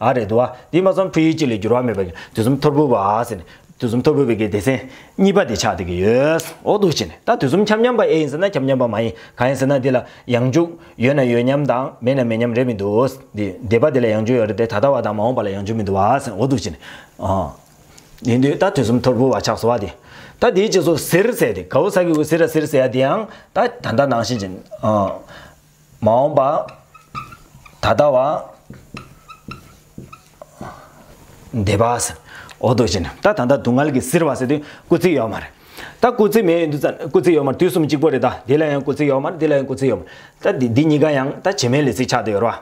ཨ་རེད་འདུག་བ། དེ་མ་ཚང་ཕུལ་ཡིག་གཅིག་ལས་འགྱུར་བ་མེད་པ་གི་དུས་གསུམ་ཐོར་བུ་བ་ཟེར་ནས། དུས་གསུམ་ཐོར་བུ་བའི་གི་སྡེ་ཚན་གཉིས་པ་དེ་ཆགས་བསྡད་ཀྱི་ཡོད། འོ་འདུག་བྱས་ནས་ད་དུས་གསུམ་ཁྱབ་མཉམ་པ་ཨེ་ཡིན་ཟེར་ན་ཁྱབ་མཉམ་པ་མ་ཡིན། གང་ཡིན་ཟེར་ན་འདི་ལ་ཡང་འཇུག་ཡོད་ན་ཡོད་མཉམ་དང་མེད་ན་མེད་མཉམ་རེད་མི་འདུག་འདི་འདས་པ་འདི་ལ་ཡང་འཇུག་ཡོད་རེད་དེ། ད་ལྟ་བ་དང་མ་འོངས་པ་ལ་ཡང་འཇུག་མི་འདུག་བ་ཟེར། འོ་འདུག་བྱས་ནས། ཨ། ཡིན་དུས་ད་དུས་གསུམ་ཐོར་བུ་བ་ཆགས་སོང་བ་དེ། ད་དེའི་རྗེས་སུ་གཟིར་ཟེར་དེ། གའུ་ས་གི་གུ་གཟིར་ར་གཟིར་ཟེར་ཡ་དེ་ཡང་ད་ད་ལྟ་ནང་བཞིན་བྱས། ཨ། མ་འོངས་པ། ད་ལྟ་བ། འདས་པ་ཟེར། འོ་འདུག་བྱས་ནས་ད་ད་ལྟ་སྡུག་བསྔལ་གྱིས་གཟིར་བ་ཟེར་དུས་སྐུལ་ཚིག་ཡོད་མ་རེད། ད་སྐུལ་ཚིག་མེད་ཡོང་དུས་ཙང་། སྐུལ་ཚིག་ཡོད་མ་རེད། དུས་གསུམ་གཅིག་པོ་རེད། ད་འདི་ལ་ཡང་སྐུལ་ཚིག་ཡོད་མ་རེད། འདི་ལ་ཡང་སྐུལ་ཚིག་ཡོད་མ་རེད། ད་འདི་འདི་གཉིས་ཀ་ཡང་ད་བྱེད་མེད་ལས་ཚིག་ཆགས་བསྡད་ཡོད་རེད་བ།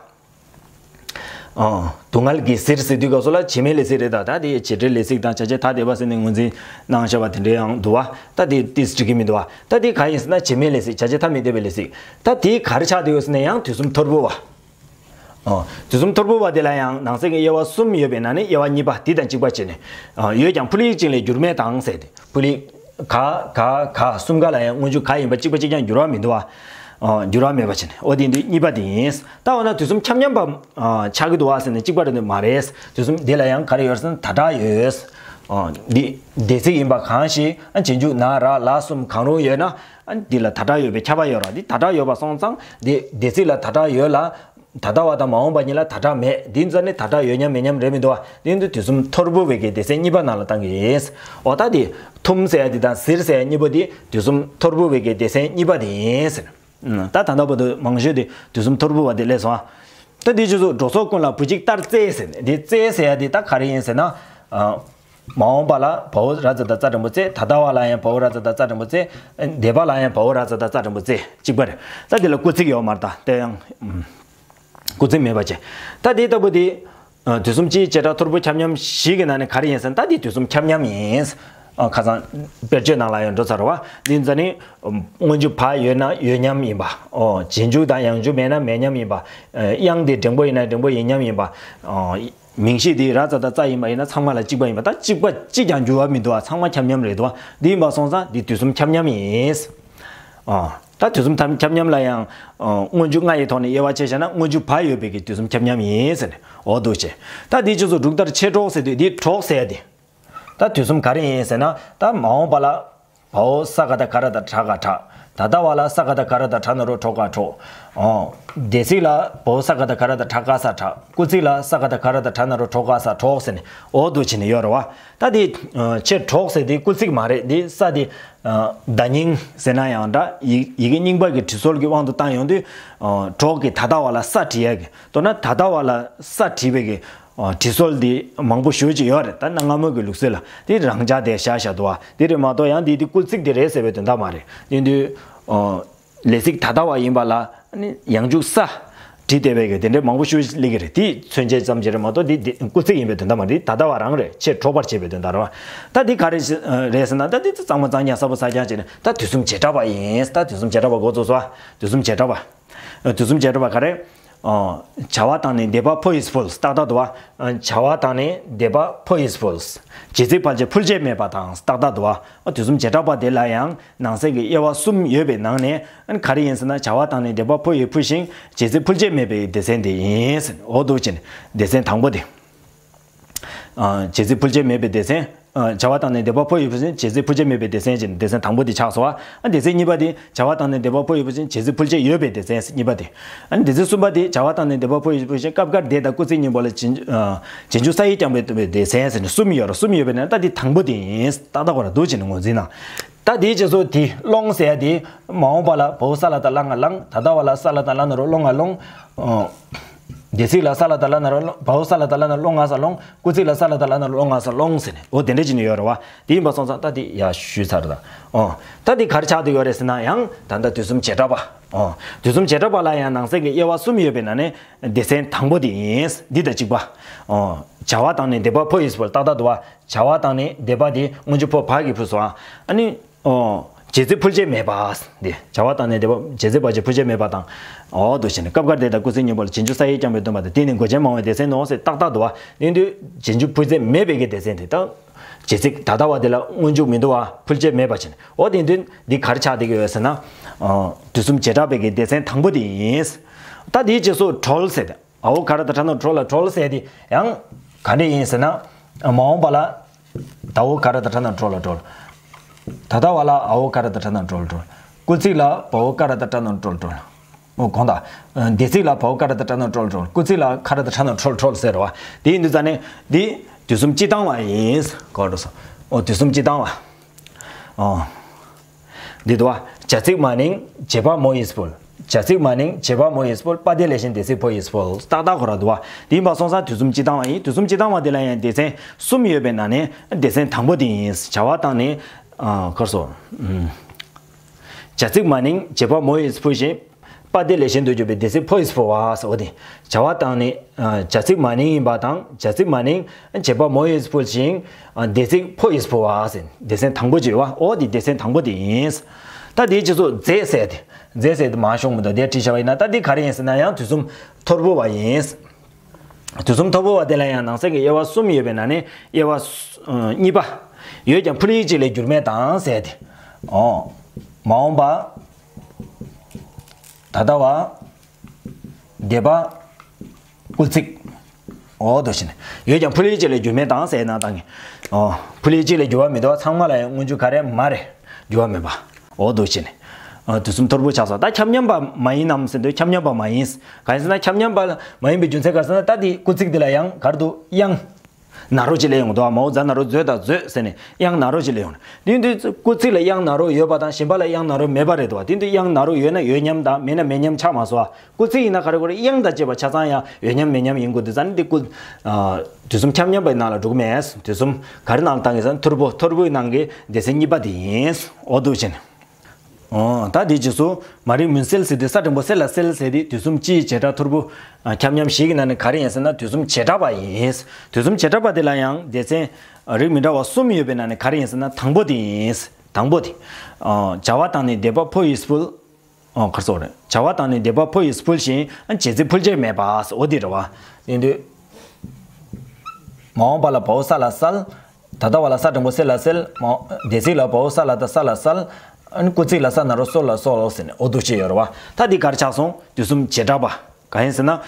ཨ། སྡུག་བསྔལ་གྱིས་གཟིར་ཟེར་དུས་སྐབས་སུ་ལ་བྱེད་མེད་ལས་ཚིག་རེད། ད་ད་དེ་བྱེད་འབྲེལ་ལས་ཚིག་དང་བྱ་བྱེད་ཐ་དད་པ་ཟེར་ནས་ངོས་འཛིན་གནང་བཞག་པ་དེ་འདྲ་ཡང་འདུག་བ། ད་དེ་ཏིས་འགྲིག་གི་མི་འདུག་བ། ད་དེ་ག་ཡིན་ཟེར་ན་བྱེད་མེད་ལས་ཚིག། བྱ་བྱེད་ཐ་མི་དད་པའི་ལས་ཚིག། ད་དེ་ག་རེ་ཆགས་བསྡད་ཡོད་ཟེར་ན་ཡང་དུས་གསུམ་ཐོར་བུ་བ། ཨོ། དུས་གསུམ་ཐོར་བུ་བ་དེ་ལ་ཡང་ནང་གསེས་ཀྱི་དབྱེ་བ་གསུམ་ཡོད་པའི་ནང་ནས་དབྱེ་བ་གཉིས་པ་དེ་དང་གཅིག་པ་བྱས་ནས། ཨ། ཡོད་ཀྱང་ཕུལ་ཡིག་གཅིག་ལས་འགྱུར་མེད་དང་ཟེར་ཏེ། ཕུལ་ཡིག་ག་ག་ག་གསུམ་ཀ་ལ་ཡང་སྔོན་འཇུག་ག་ཡིན་པ་གཅིག་པ་གཅིག་རྐྱང་འགྱུར་བ་མི་འདུག་བ། ཨ། འགྱུར་བ་མེད་པ་བྱས་ནས། འོ་དེ་འདི་གཉིས་པ་དེ་ཡིན། ད་འོ་ན་དུས་གསུམ་ཁྱབ་མཉམ་པ། ཨ། ཆགས་ཀྱི་འདུག་བ་ཟེར་ནས་གཅིག་པ་རེད་འདུག་མ་རེད། དུས་གསུམ་འདི་ལ་ཡང་ག་རེ་ཡོད་ཟེར་ན་ད་དྲག་ཡོད། ཨ། འདི་འདས་ཚིག་ཡིན་པ་གང་ཞིག། ཨ། རྗེས་འཇུག་ན་ར་ལ་གསུམ་གང་རུང་ཡོད་ན། ཨ། འདི་ལ་ད་དྲག་ཡོད་པའི་ཁྱབ་པ་ཡོད་ར། འདི་ད་དྲག་ཡོད་པ་སོང་ཙང་འདི་འདས་ཚིག་ལ་ད་དྲག་ཡོད་ལ། ད་ལྟ་བ་དང་མ་འོངས་པ་གཉིས་ལ་ད་དྲག་མེད། འདི་ཚོ་ནི་ད་དྲག་ཡོད་མཉམ་མེད་མཉམ་རེད་མི་འདུག་བ། འདི་ཚོ་དུས་གསུམ་ཐོར་བུ་བའི་གི་སྡེ་ཚན་གཉིས་པ་ནང་ལ་བཏང་གི་ཡིན། འོ་ད་འདི་ཐུམ་ཟེར་ཡ་འདི་དང་ཟིར་ཟེར་ཡ་གཉིས་པོ་འདི་དུས་གསུམ་ཐོར་བུ་བའི་གི་སྡེ་ཚན་གཉིས་པ་དེ་ཡིན་ཟེར། ད་ད་ལྟ་བར་དུ་མང་ཤོས་དེ་དུས་གསུམ་ཐོར་བུ་བ་དེ་སླེབས་སོང་ཨ། ད་འདི་ཆུ་ཚོད་འགྲོ་སོགས་ཀུན་ལ་བུ་གཅིག་ལྟར་བཙལ་ཟེར་ནས་འདི་བཙལ་ཟེར་ཡ་འདི་ད་ག་རེ་ཡིན་ཟེར་ན། མ་འོངས་པ་ལ་བའོ་ར་ཙ་ད་ཙ་འགྲེང་བུ་བཙལ། ད་ལྟ་བ་ལ་ཡང་བའོ་ར་ཙ་ད་ཙ་འགྲེང་བུ་བཙལ། འདས་པ་ལ་ཡང་བའོ་ར་ཙ་ད་ཙ་འགྲེང་བུ་བཙལ། གཅིག་པ་རེད། ད་འདི་ལ་སྐུལ་ཚིག་ཡོད་མ་རེད། ད་དེ་ཡང་སྐུལ་ཚིག་མེད་པ་བྱས། ད་འདི་ལྟ་བུ་འདི། དུས་གསུམ་སྤྱིའི་བྱེ་བྲག་ཐོར་བུ་ཁྱབ་མཉམ་བཞི་གི་ནང་ནས་ག་རེ་ཡིན་ཟེར་ན། ད་འདི་དུས་གསུམ་ཁྱབ་མཉམ་ཡིན། ཁ་སང་དཔེར་བརྗོད་ནང་ལ་ཡང་འགྲོ་ཚར་བ། འདི་ཚོ་ནི་སྔོན་འཇུག་བ་ཡོད་ན་ཡོད་མཉམ་ཡིན་པ། རྗེས་འཇུག་དང་ཡང་འཇུག་མེད་ན་མེད་མཉམ་ཡིན་པ། དབྱངས་དེ་འགྲེང་བུ་ཡིན་ན་འགྲེང་བུ་ཡིན་མཉམ་ཡིན་པ། མིང་གཞི་དེ་ར་ཙ་ད་ཙ་ཡིན་པ་ཡིན་ན་ཚང་མ་ལ་གཅིག་པ་ཡིན་པ། ད་གཅིག་པ་གཅིག་ཀྱང་འགྱུར་བ་མི་འདུག་བ། ཚང་མ་ཁྱབ་མཉམ་རེད་འདུག་བ། འདི་ཡིན་པ་སོང་ཙང་འདི་དུས་གསུམ་ཁྱབ་མཉམ་ཡིན། ཨ། ད་དུས་གསུམ་ཐམ་ཁྱབ་མཉམ་ལ་ཡང་། ཨ། སྔོན་འཇུག་ལྔ་ཡི་ཐོག་ནས་དབྱེ་བ་ཕྱེ་བྱས་ན། སྔོན་འཇུག་བ་ཡོད་པའི་གི་དུས་གསུམ་ཁྱབ་མཉམ་ཡིན་ཟེར་ནས། འོ་འདུག་བྱས། ད་འདི་ཆུ་ཚོད་འབྲུག་ལྟར་ཆེ་གྲོགས་ཟེར་དུས་འདི་གྲོགས་ཟེར་ཡ་དེ། ད་དུས་གསུམ་ག་རེ་ཡིན་ཟེར་ན། ད་མ་འོངས་པ་ལ་བའོ་ས་ག་ད་ག་ར་ད་གྲག་ག་གྲག། ད་ལྟ་བ་ལ་ས་ག་ད་ག་ར་ད་གྲག་ན་རོ་གྲོག་ག་གྲོག། ཨོ། འདས་ཚིག་ལ་བའོ་ས་ག་ད་ག་ར་ད་གྲག་ག་ས་གྲག། སྐུལ་ཚིག་ལ་ས་ག་ད་ག་ར་ད་གྲག་ན་རོ་གྲོག་ག་ས་གྲོག་ཟེར་ནས། འོ་འདུག་བྱས་ནས་ཡོད་རེད་བ། ད་འདི་ཆེ་གྲོགས་ཟེར་དེ་སྐུལ་ཚིག་མ་རེད། འདི་ས་དེ། བརྡ་རྙིང་ཟེར་ན་ཡང་འདྲ། ཡི་ཡི་གེ་རྙིང་པ་གི་འབྲི་སྲོལ་གྱི་དབང་དུ་བཏང་ཡོང་དུས། གྲོགས་ཀྱི་ད་ལྟ་བ་ལ་ས་བྲིས་ཡ་གི། མདོར་ན་ད་ལྟ་བ་ལ་ས་བྲིས་པའི་གི། འབྲི་སྲོལ་འདི་མང་པོ་ཞེ་ཅིག་ཡོད་རེད། ད་གནའ་སྔ་མོ་གི་ལུགས་སྲོལ་ལ་དེ་རང་འཇགས་དེ་བཞག་བཞག་འདུག་བ། དེ་རེད་མ་གཏོགས་ཡང་འདི་དེ་སྐུལ་ཚིག་དེ་རེད་ཟེར་བའི་དོན་དག་མ་རེད། ཡིན་དུས། ལས་ཚིག་ད་ལྟ་བ་ཡིན་པ་ལ་ནི་ཡང་འཇུག་ས་བྲིས་བསྡད་པའི་གི་དེ་འདྲའི་མང་པོ་ཞེ་ཅིག་སླེབས་ཀྱི་རེད། དེ་མཚོན་བྱེད་ཙམ་ཅིག་རེད་མ་གཏོགས་དེ་དེ་སྐུལ་ཚིག་ཡིན་པའི་དོན་དག་མ་རེད། ད་ལྟ་བ་རང་རེད། ཆེ་གྲོགས་པར་བྱེད་པའི་དོན་དག་རེད་བ། ད་འདི་ག་རེ་རེད་ཟེར་ན། ད་འདི་གཙང་མ་གཙང་རྐྱང་གསར་པ་གསར་རྐྱང་བྱས་ནས་ད་དུས་གསུམ་བྱེ་བྲག་པ་ཡིན། ད་དུས་གསུམ་བྱེ་བྲག་པ་འགོ་བཙུགས་སོ། དུས་གསུམ་བྱེ་བྲག་པ། དུས་གསུམ་བྱེ་བྲག་པ་ག་རེ། བྱ་བ་དང་ནི་འདས་པ་ཕོ་ཡིས་ཕུལ། ཏག་ཏག་འདུག་བ། བྱ་བ་དང་ནི་འདས་པ་ཕོ་ཡིས་ཕུལ། རྗེས་ཚིག་ཕལ་ཆེར་ཕུལ་བྱེད་མེད་པ་དང་ཏག་ཏག་འདུག་བ། དུས་གསུམ་བྱེ་བྲག་པ་དེ་ལ་ཡང་ནང་གསེས་ཀྱི་དབྱེ་བ་གསུམ་ཡོད་པའི་ནང་ནས་ག་རེ་ཡིན་ཟེར་ན། བྱ་བ་དང་ནི་འདས་པ་ཕོ་ཡིས་ཕུལ་ཞིང་རྗེས་ཚིག་ཕུལ་བྱེད་མེད་པའི་སྡེ་ཚན་དེ་ཡིན། འོ་འདུག་བྱས་ནས་སྡེ་ཚན་དང་པོ་དེ། རྗེས་ཚིག་ཕུལ་བྱེད་མེད་པའི་སྡེ་ཚན། བྱ་བ་དང་ནི་འདས་པ་ཕོ་ཡིས་ཕུལ་ཞིང་རྗེས་ཚིག་ཕུལ་བྱེད་མེད་པའི་སྡེ་ཚན་བྱས་ནས་སྡེ་ཚན་དང་པོ་དེ་ཆགས་སོང་བ། སྡེ་ཚན་གཉིས་པ་དེ་བྱ་བ་དང་ནི་འདས་པ་ཕོ་ཡིས་ཕུལ་ཞིང་རྗེས་ཚིག་ཕུལ་བྱེད་ཡོད་པའི་སྡེ་ཚན་གཉིས་པ་དེ། སྡེ་ཚན་གསུམ་པ་དེ་བྱ་བ་དང་ནི་འདས་པ་ཕོ་ཡིས་ཕུལ་ཞིང་སྐབས་འགར་འདས་དང་སྐུལ་ཚིག་གཉིས་པོ་ལ་རྗེས་རྗེས་འཇུག་ས་ཡིས་བསྐྱངས་པའི་སྡེ་ཚན་ཟེར་ནས་གསུམ་ཡོད་རེད། གསུམ་ཡོད་པའི་ནང་ད་དེ་དང་པོ་དེ་ཡིན། ཏག་ཏག་ཁོ་རང་འདུག་བྱས་ནས་ངོས་འཛིན་གནང་། ད་དེའི་རྗེས་སུ་དེ་སློང་ཟེར་ཡ་དེ་མ་འོངས་པ་ལ་བའོ་ས་ལ་ད་ལ་ང་ལང་། ད་ལྟ་བ་ལ་ས་ལ་ད་ལ་ན་རོ་སློང་ང་སློང་། འདས་ཚིག་ལ་ས་ལ་ད་ལ་ན་རོ་བའོ་ས་ལ་ད་ལ་ན་རོ་སློང་ང་ས་སློང་། སྐུལ་ཚིག་ལ་ས་ལ་ད་ལ་ན་རོ་སློང་ང་ས་སློང་ཟེར་ནས། འོ་དེ་འདྲ་བྱས་ནས་ཡོད་རེད་བ། དེ་ཡིན་པ་སོང་ཙང་ད་དེ་ཡ་ཞུས་ཚར་ད། ཨོ། ད་དེ་ག་རེ་ཆགས་བསྡད་ཡོད་རེད་ཟེར་ན། ཡང་ད་ལྟ་དུས་གསུམ་བྱེ་བྲག་པ། ཨོ། དུས་གསུམ་བྱེ་བྲག་པ་ལ་ཡང་ནང་གསེས་ཀྱི་དབྱེ་བ་གསུམ་ཡོད་པའི་ནང་ནས་སྡེ་ཚན་དང་པོ་དེ་ཡིན། འདི་དང་གཅིག་པ། ཨོ། བྱ་བ་དང་ནི་འདས་པ་ཕོ་ཡིས་ཕུལ། ཏག་ཏག་འདུག་བ། བྱ་བ་དང་ནི་འདས་པ་དེ་སྔོན་འཇུག་ཕོ་བ་གིས་ཕུལ་སོང་། ཨ་ནི། ཨོ། རྗེས་ཚིག་ཕུལ་བྱེད་མེད་པ། འདི་བྱ་བ་དང་ནི་འདས་པ་རྗེས་ཚིག་ཕལ་ཆེར་ཕུལ་བྱེད་མེད་པ་དང་། འོ་འདུག་བྱས་ནས་སྐབས་འགར་འདས་དང་སྐུལ་ཚིག་གཉིས་པོ་ལ་རྗེས་འཇུག་ས་ཡིས་བསྐྱངས་པའི་སྟོན་པ་དང་། དེ་ནི་འགོད་བྱེད་མང་བའི་སྡེ་ཚན་ནོ་ཟེར་ཏག་ཏག་འདུག་བ། དེ་དུས་རྗེས་འཇུག་ཕུལ་བྱེད་མེད་པའི་གི་སྡེ་ཚན་དེ་དང་། རྗེས་ཚིག་ད་ལྟ་བ་དེ་ལ་སྔོན་འཇུག་མི་འདུག་བ། ཕུལ་བྱེད་མེད་པ་བྱས་ནས། འོ་དེ་དུས་འདི་ག་རེ་ཆགས་བསྡད་ཀྱི་ཡོད་ཟེར་ན། ཨ། དུས་གསུམ་བྱེ་བྲག་པའི་གི་སྡེ་ཚན་དང་པོ་དེ་ཡིན། ད་དེའི་རྗེས་སུ་གྲོལ་ཟེར་ཏེ། འའོ་ག་ར་ད་ཁྲ་ན་གྲོལ་ལ། གྲོལ་ཟེར་དེ་ཡང་ག་འདྲ་ཡིན་ཟེར་ན། མ་འོངས་པ་ལ་དའོ་ག་ར་ད་ཁྲ་ན་གྲོལ་ལ་གྲོལ། ད་ལྟ་བ་ལ་འའོ་ག་ར་ད་ཁྲ་ན་གྲོལ་གྲོལ། སྐུལ་ཚིག་ལ་བའོ་ག་ར་ད་ཁྲ་ན་གྲོལ་གྲོལ། འོ་གོང་དང་། འདས་ཚིག་ལ་བའོ་ག་ར་ད་ཁྲ་ན་གྲོལ་གྲོལ། སྐུལ་ཚིག་ལ་ག་ར་ད་ཁྲ་ན་གྲོལ་གྲོལ་ཟེར་བ། དེ་ཡིན་དུས་ཙ་ནས་འདི་དུས་གསུམ་སྤྱི་བཏང་བ་ཡིན། གོ་འགྲོ་སོང་། འོ་དུས་གསུམ་སྤྱི་བཏང་བ། ཨོ། འདི་དུ་བ། བྱ་ཚིག་མ་ནིང་བྱེད་པ་མོ་ཡིས་ཕུལ། བྱ་ཚིག་མ་ནིང་བྱེད་པ་མོ་ཡིས་ཕུལ། པ་དེ་ལས་གཞན་འདས་ཚིག་ཕོ་ཡིས་ཕུལ། ཏག་ཏག་ཁོ་ར་འདུག་བ། དེ་ཡིན་པ་སོང་ཙང་དུས་གསུམ་སྤྱི་བཏང་བ་ཡིན། དུས་གསུམ་སྤྱི་བཏང་བ་དེ་ལ་ཡང་སྡེ་ཚན་གསུམ་ཡོད་པའི་ནང་ནས་སྡེ་ཚན་དང་པོ་དེ་ཡིན། བྱ་བ་དང་ནི། ཨ། གར་སོ། ཨུམ། བྱ་ཚིག་མ་ནིང་བྱེད་པ་མོ་ཡིས་ཕུལ་ཞིང་། པ་དེ་ལས་གཞན་དུ་གྱུར་པའི་སྡེ་ཚིག་ཕོ་ཡིས་ཕུལ་བ་ཟེར་བ་དེ། བྱ་བ་དང་ནི། ཨ། བྱ་ཚིག་མ་ནིང་ཡིན་པ་དང་། བྱ་ཚིག་མ་ནིང་བྱེད་པ་མོ་ཡིས་ཕུལ་ཞིང་། ཨ། སྡེ་ཚིག་ཕོ་ཡིས་ཕུལ་བ་ཟེར། སྡེ་ཚན་དང་པོ་ཅིག་ཡོད་བ། འོ་དེ་སྡེ་ཚན་དང་པོ་དེ་ཡིན། ད་དེའི་རྗེས་སུ་མཛད་ཟེར་ཏེ། མཛད་ཟེར་དེ་མ་ཤོང་མི་འདུག་དེ་བྲིས་བྱ་བ་ཡིན་ན། ད་འདི་ག་རེ་ཡིན་ཟེར་ན་ཡང་དུས་གསུམ་ཐོར་བུ་བ་ཡིན། དུས་གསུམ་ཐོར་བུ་བ་དེ་ལ་ཡང་ནང་གསེས་ཀྱི་དབྱེ་བ་གསུམ་ཡོད་པའི་ནང་ནས་དབྱེ་བ་གཉིས་པ། ཡོད་ཀྱང་ཕུལ་ཡིག་གཅིག་ལས་འགྱུར་མེད་དང་ཟེར་ཏེ། ཨོ། མ་འོངས་པ། ད་ལྟ་བ། འདས་པ། སྐུལ་ཚིག་འོ་དོ་བཞིན། ཡོད་ཀྱང་ཕུལ་ཡིག་གཅིག་ལས་འགྱུར་མེད་དང་ཟེར་ན་བཏང་གི། ཨོ། ཕུལ་ཡིག་གཅིག་ལས་འགྱུར་བ་མི་འདུག་ཚང་མ་ལ་ཡང་སྔོན་འཇུག་ག་རེ་མ་རེད། འགྱུར་བ་མེད་པ། འོ་དོ་བཞིན། ཨ། དུས་གསུམ་ཐོར་བུ་ཆགས་སོང་། ད་ཁྱབ་མཉམ་པ་མ་ཡིན་ནམ་ཟེར་དུས་ཁྱབ་མཉམ་པ་མ་ཡིན། གང་ཡིན་ཟེར་ན་ཁྱབ་མཉམ་པ་མ་ཡིན་པའི་རྒྱུ་མཚན་ག་རེ་ཟེར་ན། ད་དེ་སྐུལ་ཚིག་དེ་ལ་ཡང་ག་རེ་འདུག་དབྱངས་ན་རོ་ཅིག་སླེབས་ཡོང་གི་འདུག་མའོ་ཛ་ན་རོ་མཛོད་དང་མཛོད་ཟེར་ནས་དབྱངས་ན་རོ་ཅིག་སླེབས་ཡོང་། དེ་དུས་སྐུལ་ཚིག་ལ་དབྱངས་ན་རོ་ཡོད་པ་དང་གཞན་པ་ལ་དབྱངས་ན་རོ་མེད་པ་རེད་འདུག་དེ་དུས་དབྱངས་ན་རོ་ཡོད་ན་ཡོད་མཉམ་དང་མེད་ན་མེད་མཉམ་ཆགས་མ་སོང་། སྐུལ་ཚིག་ཡིན་ན་ག་རེ་ག་རེ་དབྱངས་དང་བཅས་པ་ཆ་ཚང་ཡང་ཡོད་མཉམ་མེད་མཉམ་ཡིན་དགོས་འདུག་ཟེར་ན། འདི་སྐུལ། ཨ། དུས་གསུམ་ཁྱབ་མཉམ་པའི་ནང་ལ་འགྲོ་གི་མེད། དུས་གསུམ་ག་རེ་ནང་ལ་བཏང་གི་ཟེར་ན་ཐོར་བུ། ཐོར་བུའི་ནང་གི་སྡེ་ཚན་གཉིས་པ་དེ་ཡིན། འོ་འདུག་བྱས་ནས། ཨོ། ད་དེའི་རྗེས་སུ་མ་རིག་མུན་སེལ་ཟེར་དུས་ས་འགྲེང་བུ་སེ་ལ་སེལ་ཟེར་དུས་དུས་གསུམ་སྤྱིའི་བྱེ་བྲག་ཐོར་བུ། ཨ། ཁྱབ་མཉམ་བཞི་གི་ནང་ནས་ག་རེ་ཡིན་ཟེར་ན་དུས་གསུམ་བྱེ་བྲག་པ་ཡིན། དུས་གསུམ་བྱེ་བྲག་པ་དེ་ལ་ཡང་སྡེ་ཚན་རིགས་མི་འདྲ་བ་གསུམ་ཡོད་པའི་ནང་ནས་ག་རེ་ཡིན་ཟེར་ན་དང་པོ་དེ་ཡིན། དང་པོ་དེ། ཨ། བྱ་བ་དང་ནི་སྡེ་པ་ཕོ་ཡི་ཕུལ། ཨོ། ག་རེ་ཟེར་རེད། བྱ་བ་དང་ནི་སྡེ་པ་ཕོ་ཡི་ཕུལ་ཞིང་བྱེད་ཚིག་ཕུལ་བྱེད་མེད་པ། འོ་དེ་རེད་བ། དེ་དུས་མ་འོངས་པ་ལ་བའོ་ས་ལ་སལ། ད་ལྟ་བ་ལ་ས་འགྲེང་བུ་སེ་ལ་སེལ། མ། འོ། འདས་ཚིག་ལ་བའོ་ས་ལ་ད་ས་ལ་སལ། ཨ་ནི་སྐུལ་ཚིག་ལ་ས་ན་རོ་སོ་ལ་སོལ་ཟེར་ནས་འོ་འདུག་བྱས་ཡོད་རེད་བ། ད་འདི་ག་རེ་ཆགས་སོང་། དུས་གསུམ་བྱེ་བྲག་པ། གང་ཡིན་ཟེར་ན།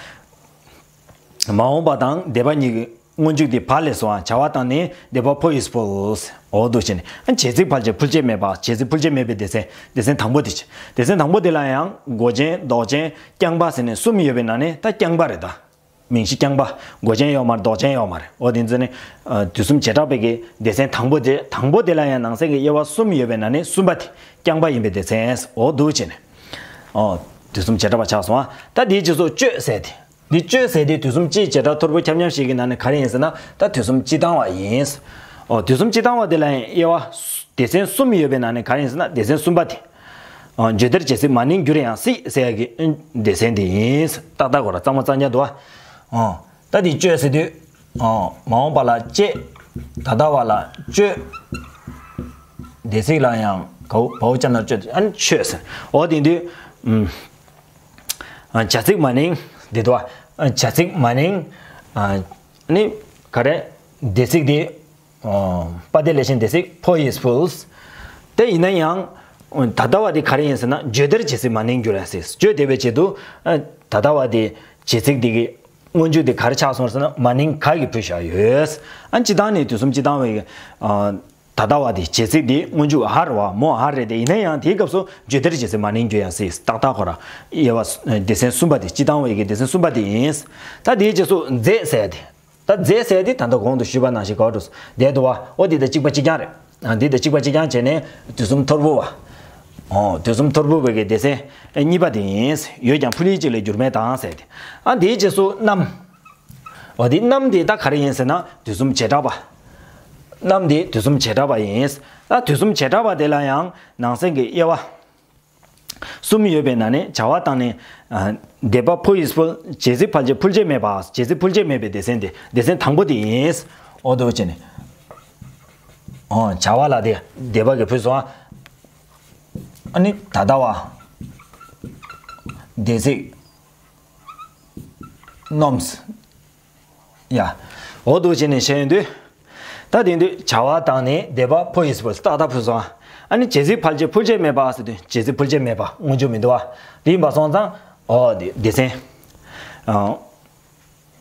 མ་འོངས་པ་དང་སྡེ་པ་གཉིས་ཀྱི་སྔོན་འཇུག་དེ་བ་ལས་སོ། བྱ་བ་དང་ནི་སྡེ་པ་ཕོ་ཡི་ཕུལ། འོ་འདུག་བྱས་ནས། ཨ། བྱེད་ཚིག་ཕལ་ཆེར་ཕུལ་བྱེད་མེད་པ། བྱེད་ཚིག་ཕུལ་བྱེད་མེད་པའི་སྡེ་ཚན། སྡེ་ཚན་དང་པོ་དེ་བྱས། སྡེ་ཚན་དང་པོ་དེ་ལ་ཡང་མགོ་ཅན་ལྡོག་ཅན་རྐྱང་པ་ཟེར་ནས་གསུམ་ཡོད་པའི་ནང་ནས་ད་རྐྱང་པ་རེད་ད། མིང་གཞི་རྐྱང་པ། མགོ་ཅན་ཡོད་མ་རེད། ལྡོག་ཅན་ཡོད་མ་རེད། འོ་དེ་ཚོ་ནི། ཨ། དུས་གསུམ་བྱེ་བྲག་པའི་གི་སྡེ་ཚན་དང་པོ་དེ། དང་པོ་དེ་ལ་ཡང་ནང་གསེས་ཀྱི་དབྱེ་བ་གསུམ་ཡོད་པའི་ནང་ནས་གསུམ་པ་དེ་རྐྱང་པ་ཡིན་པའི་སྡེ་ཚན། འོ་འདུག་བྱས་ནས། ཨོ། དུས་གསུམ་བྱེ་བྲག་པ་ཆགས་སོང་ཨ། ད་དེའི་རྗེས་སུ་གཅོད་ཟེར་དེ། འདི་གཅོད་ཟེར་དེ་དུས་གསུམ་སྤྱིའི་བྱེ་བྲག་ཐོར་བུ་ཁྱབ་མཉམ་བཞི་གི་ནང་ནས་ག་རེ་ཡིན་ཟེར་ན། ད་དུས་གསུམ་སྤྱི་བཏང་བ་ཡིན། ཨོ། དུས་གསུམ་སྤྱི་བཏང་བ་དེ་ལ་ཡང་དབྱེ་བ་སྡེ་ཚན་གསུམ་ཡོད་པའི་ནང་ནས་ག་རེ་ཡིན་ཟེར་ན་སྡེ་ཚན་གསུམ་པ་དེ། ཨོ། བརྗོད་བདེར་བྱེད་ཚིག་མ་ནིང་འགྱུར་ཡང་སྲིད་ཟེར་ཡ་གི་སྡེ་ཚན་དེ་ཡིན། ཏག་ཏག་གོ་ར་གཙང་མ་གཙང་རྐྱང་འདུག་ཨ། ཨོ། ད་འདི་གཅོད་ཟེར་དུས། ཨོ། མ་འོངས་པ་ལ་གཅེས། ད་ལྟ་བ་ལ་གཅོད། འདས་ཚིག་ལ་ཡང་གའོ་བའོ་ཅ་ན་གཅོད། ཨ་ནི་གཅོད་ཟེར། འོ་དེ་དུས། ཨུམ། ཨ། བྱ་ཚིག་མ་ནིང་། འདི་དུ་བ། ཨ། བྱ་ཚིག་མ་ནིང་། ཨ་ནི་ག་རེ། འདས་ཚིག་དེ། ཨ། པ་དེ་ལས་ཤིང་འདས་ཚིག་ཕོ་ཡིས་ཕུལ། དེ་ཡིན་ན་ཡང་། ད་ལྟ་བ་དེ་ག་རེ་ཡིན་ཟེར་ན་བརྗོད་བདེར་བྱེད་ཚིག་མ་ནིང་འགྱུར་ཡང་སྲིད། བརྗོད་བདེ་བའི་ཆེད་དུ། ཨ། ད་ལྟ་བ་དེ་བྱེད་ཚིག་དེ་གི་སྔོན་འཇུག་དེ་ག་རེ་ཆགས་སོང་ཟེར་ན་མ་ནིང་ག་གི་ཕུལ་བཞག་ཡོད། ཨ། སྤྱི་བཏང་ནས་དུས་གསུམ་སྤྱི་བཏང་བའི། ཨ། ད་ལྟ་བ་དེ་བྱེད་ཚིག་དེ་སྔོན་འཇུག་ཧ་རེད་བ། མོ་ཧ་རེད་དེ། ཡིན་ན་ཡང་དེའི་སྐབས་སུ་བརྗོད་བདེར་བྱེད་ཚིག་མ་ནིང་འགྱུར་ཡང་སྲིད། ཏག་ཏག་ཁོ་ར་དབྱེ་བ་སྡེ་ཚན་གསུམ་པ་དེ། སྤྱི་བཏང་བའི་གི་སྡེ་ཚན་གསུམ་པ་དེ་ཡིན། ད་དེའི་རྗེས་སུ་མཛད་ཟེར་ཡ་དེ། ད་མཛད་ཟེར་ཡ་དེ་ད་ལྟ་གོང་དུ་ཞུས་པ་ནང་བཞིན་ག་བ་འགྲོ། དེ་འདུག་བ། འོ་འདི་དང་གཅིག་པ་གཅིག་རྐྱང་རེད། ཨ། འདི་དང་གཅིག་པ་གཅིག་རྐྱང་བྱས་ནས་དུས་གསུམ་ཐོར་བུ་བ། ཨོ། དུས་གསུམ་ཐོར་བུ་བའི་གི་སྡེ་ཚན་གཉིས་པ་དེ་ཡིན། ཡོད་ཀྱང་ཕུལ་ཡིག་གཅིག་ལས་འགྱུར་མེད་དང་ཟེར་ཡ་དེ། ཨ། དེའི་རྗེས་སུ་རྣམ། འོ་དེ་རྣམ་དེ་ད་ག་རེ་ཡིན་ཟེར་ན་དུས་གསུམ་བྱེ་བྲག་པ། རྣམ་དེ་དུས་གསུམ་བྱེ་བྲག་པ་ཡིན། ད་དུས་གསུམ་བྱེ་བྲག་པ་དེ་ལ་ཡང་ནང་གསེས་ཀྱི་དབྱེ་བ་གསུམ་ཡོད་པའི་ནང་ནས་བྱ་བ་དང་ནི། ཨ། འདས་པ་ཕོ་ཡིས་ཕུལ། བྱེད་ཚིག་ཕལ་ཆེར་ཕུལ་བྱེད་མེད་པ། བྱེད་ཚིག་ཕུལ་བྱེད་མེད་པའི་སྡེ་ཚན་དེ་སྡེ་ཚན་དང་པོ་དེ་ཡིན། འོ་འདུག་བྱས་ནས། ཨོ། བྱ་བ་ལ་དེ་འདས་པ་གི་ཕུལ་སོང་ཨ། ཨ་ནི་ད་ལྟ་བ། འདས་ཚིག་རྣམས། ཡ། འོ་འདུག་བྱས་ནས་བཤད་ཡོང་དུས། ད་དེ་དུས་བྱ་བ་དང་ནི་འདས་པ་ཕོ་ཡིས་ཕུལ། ཏག་ཏག་ཕུལ་སོང་ཨ། ཨ་ནི་བྱེད་ཚིག་ཕལ་ཆེར་ཕུལ་བྱེད་མེད་པ་ཟེར་དུས་བྱེད་ཚིག་ཕུལ་བྱེད་མེད་པ་སྔོན་འཇུག་མི་འདུག་བ། དེ་ཡིན་པ་སོང་ཙང་། ཨོ་དེ་སྡེ་ཚན། ཨ།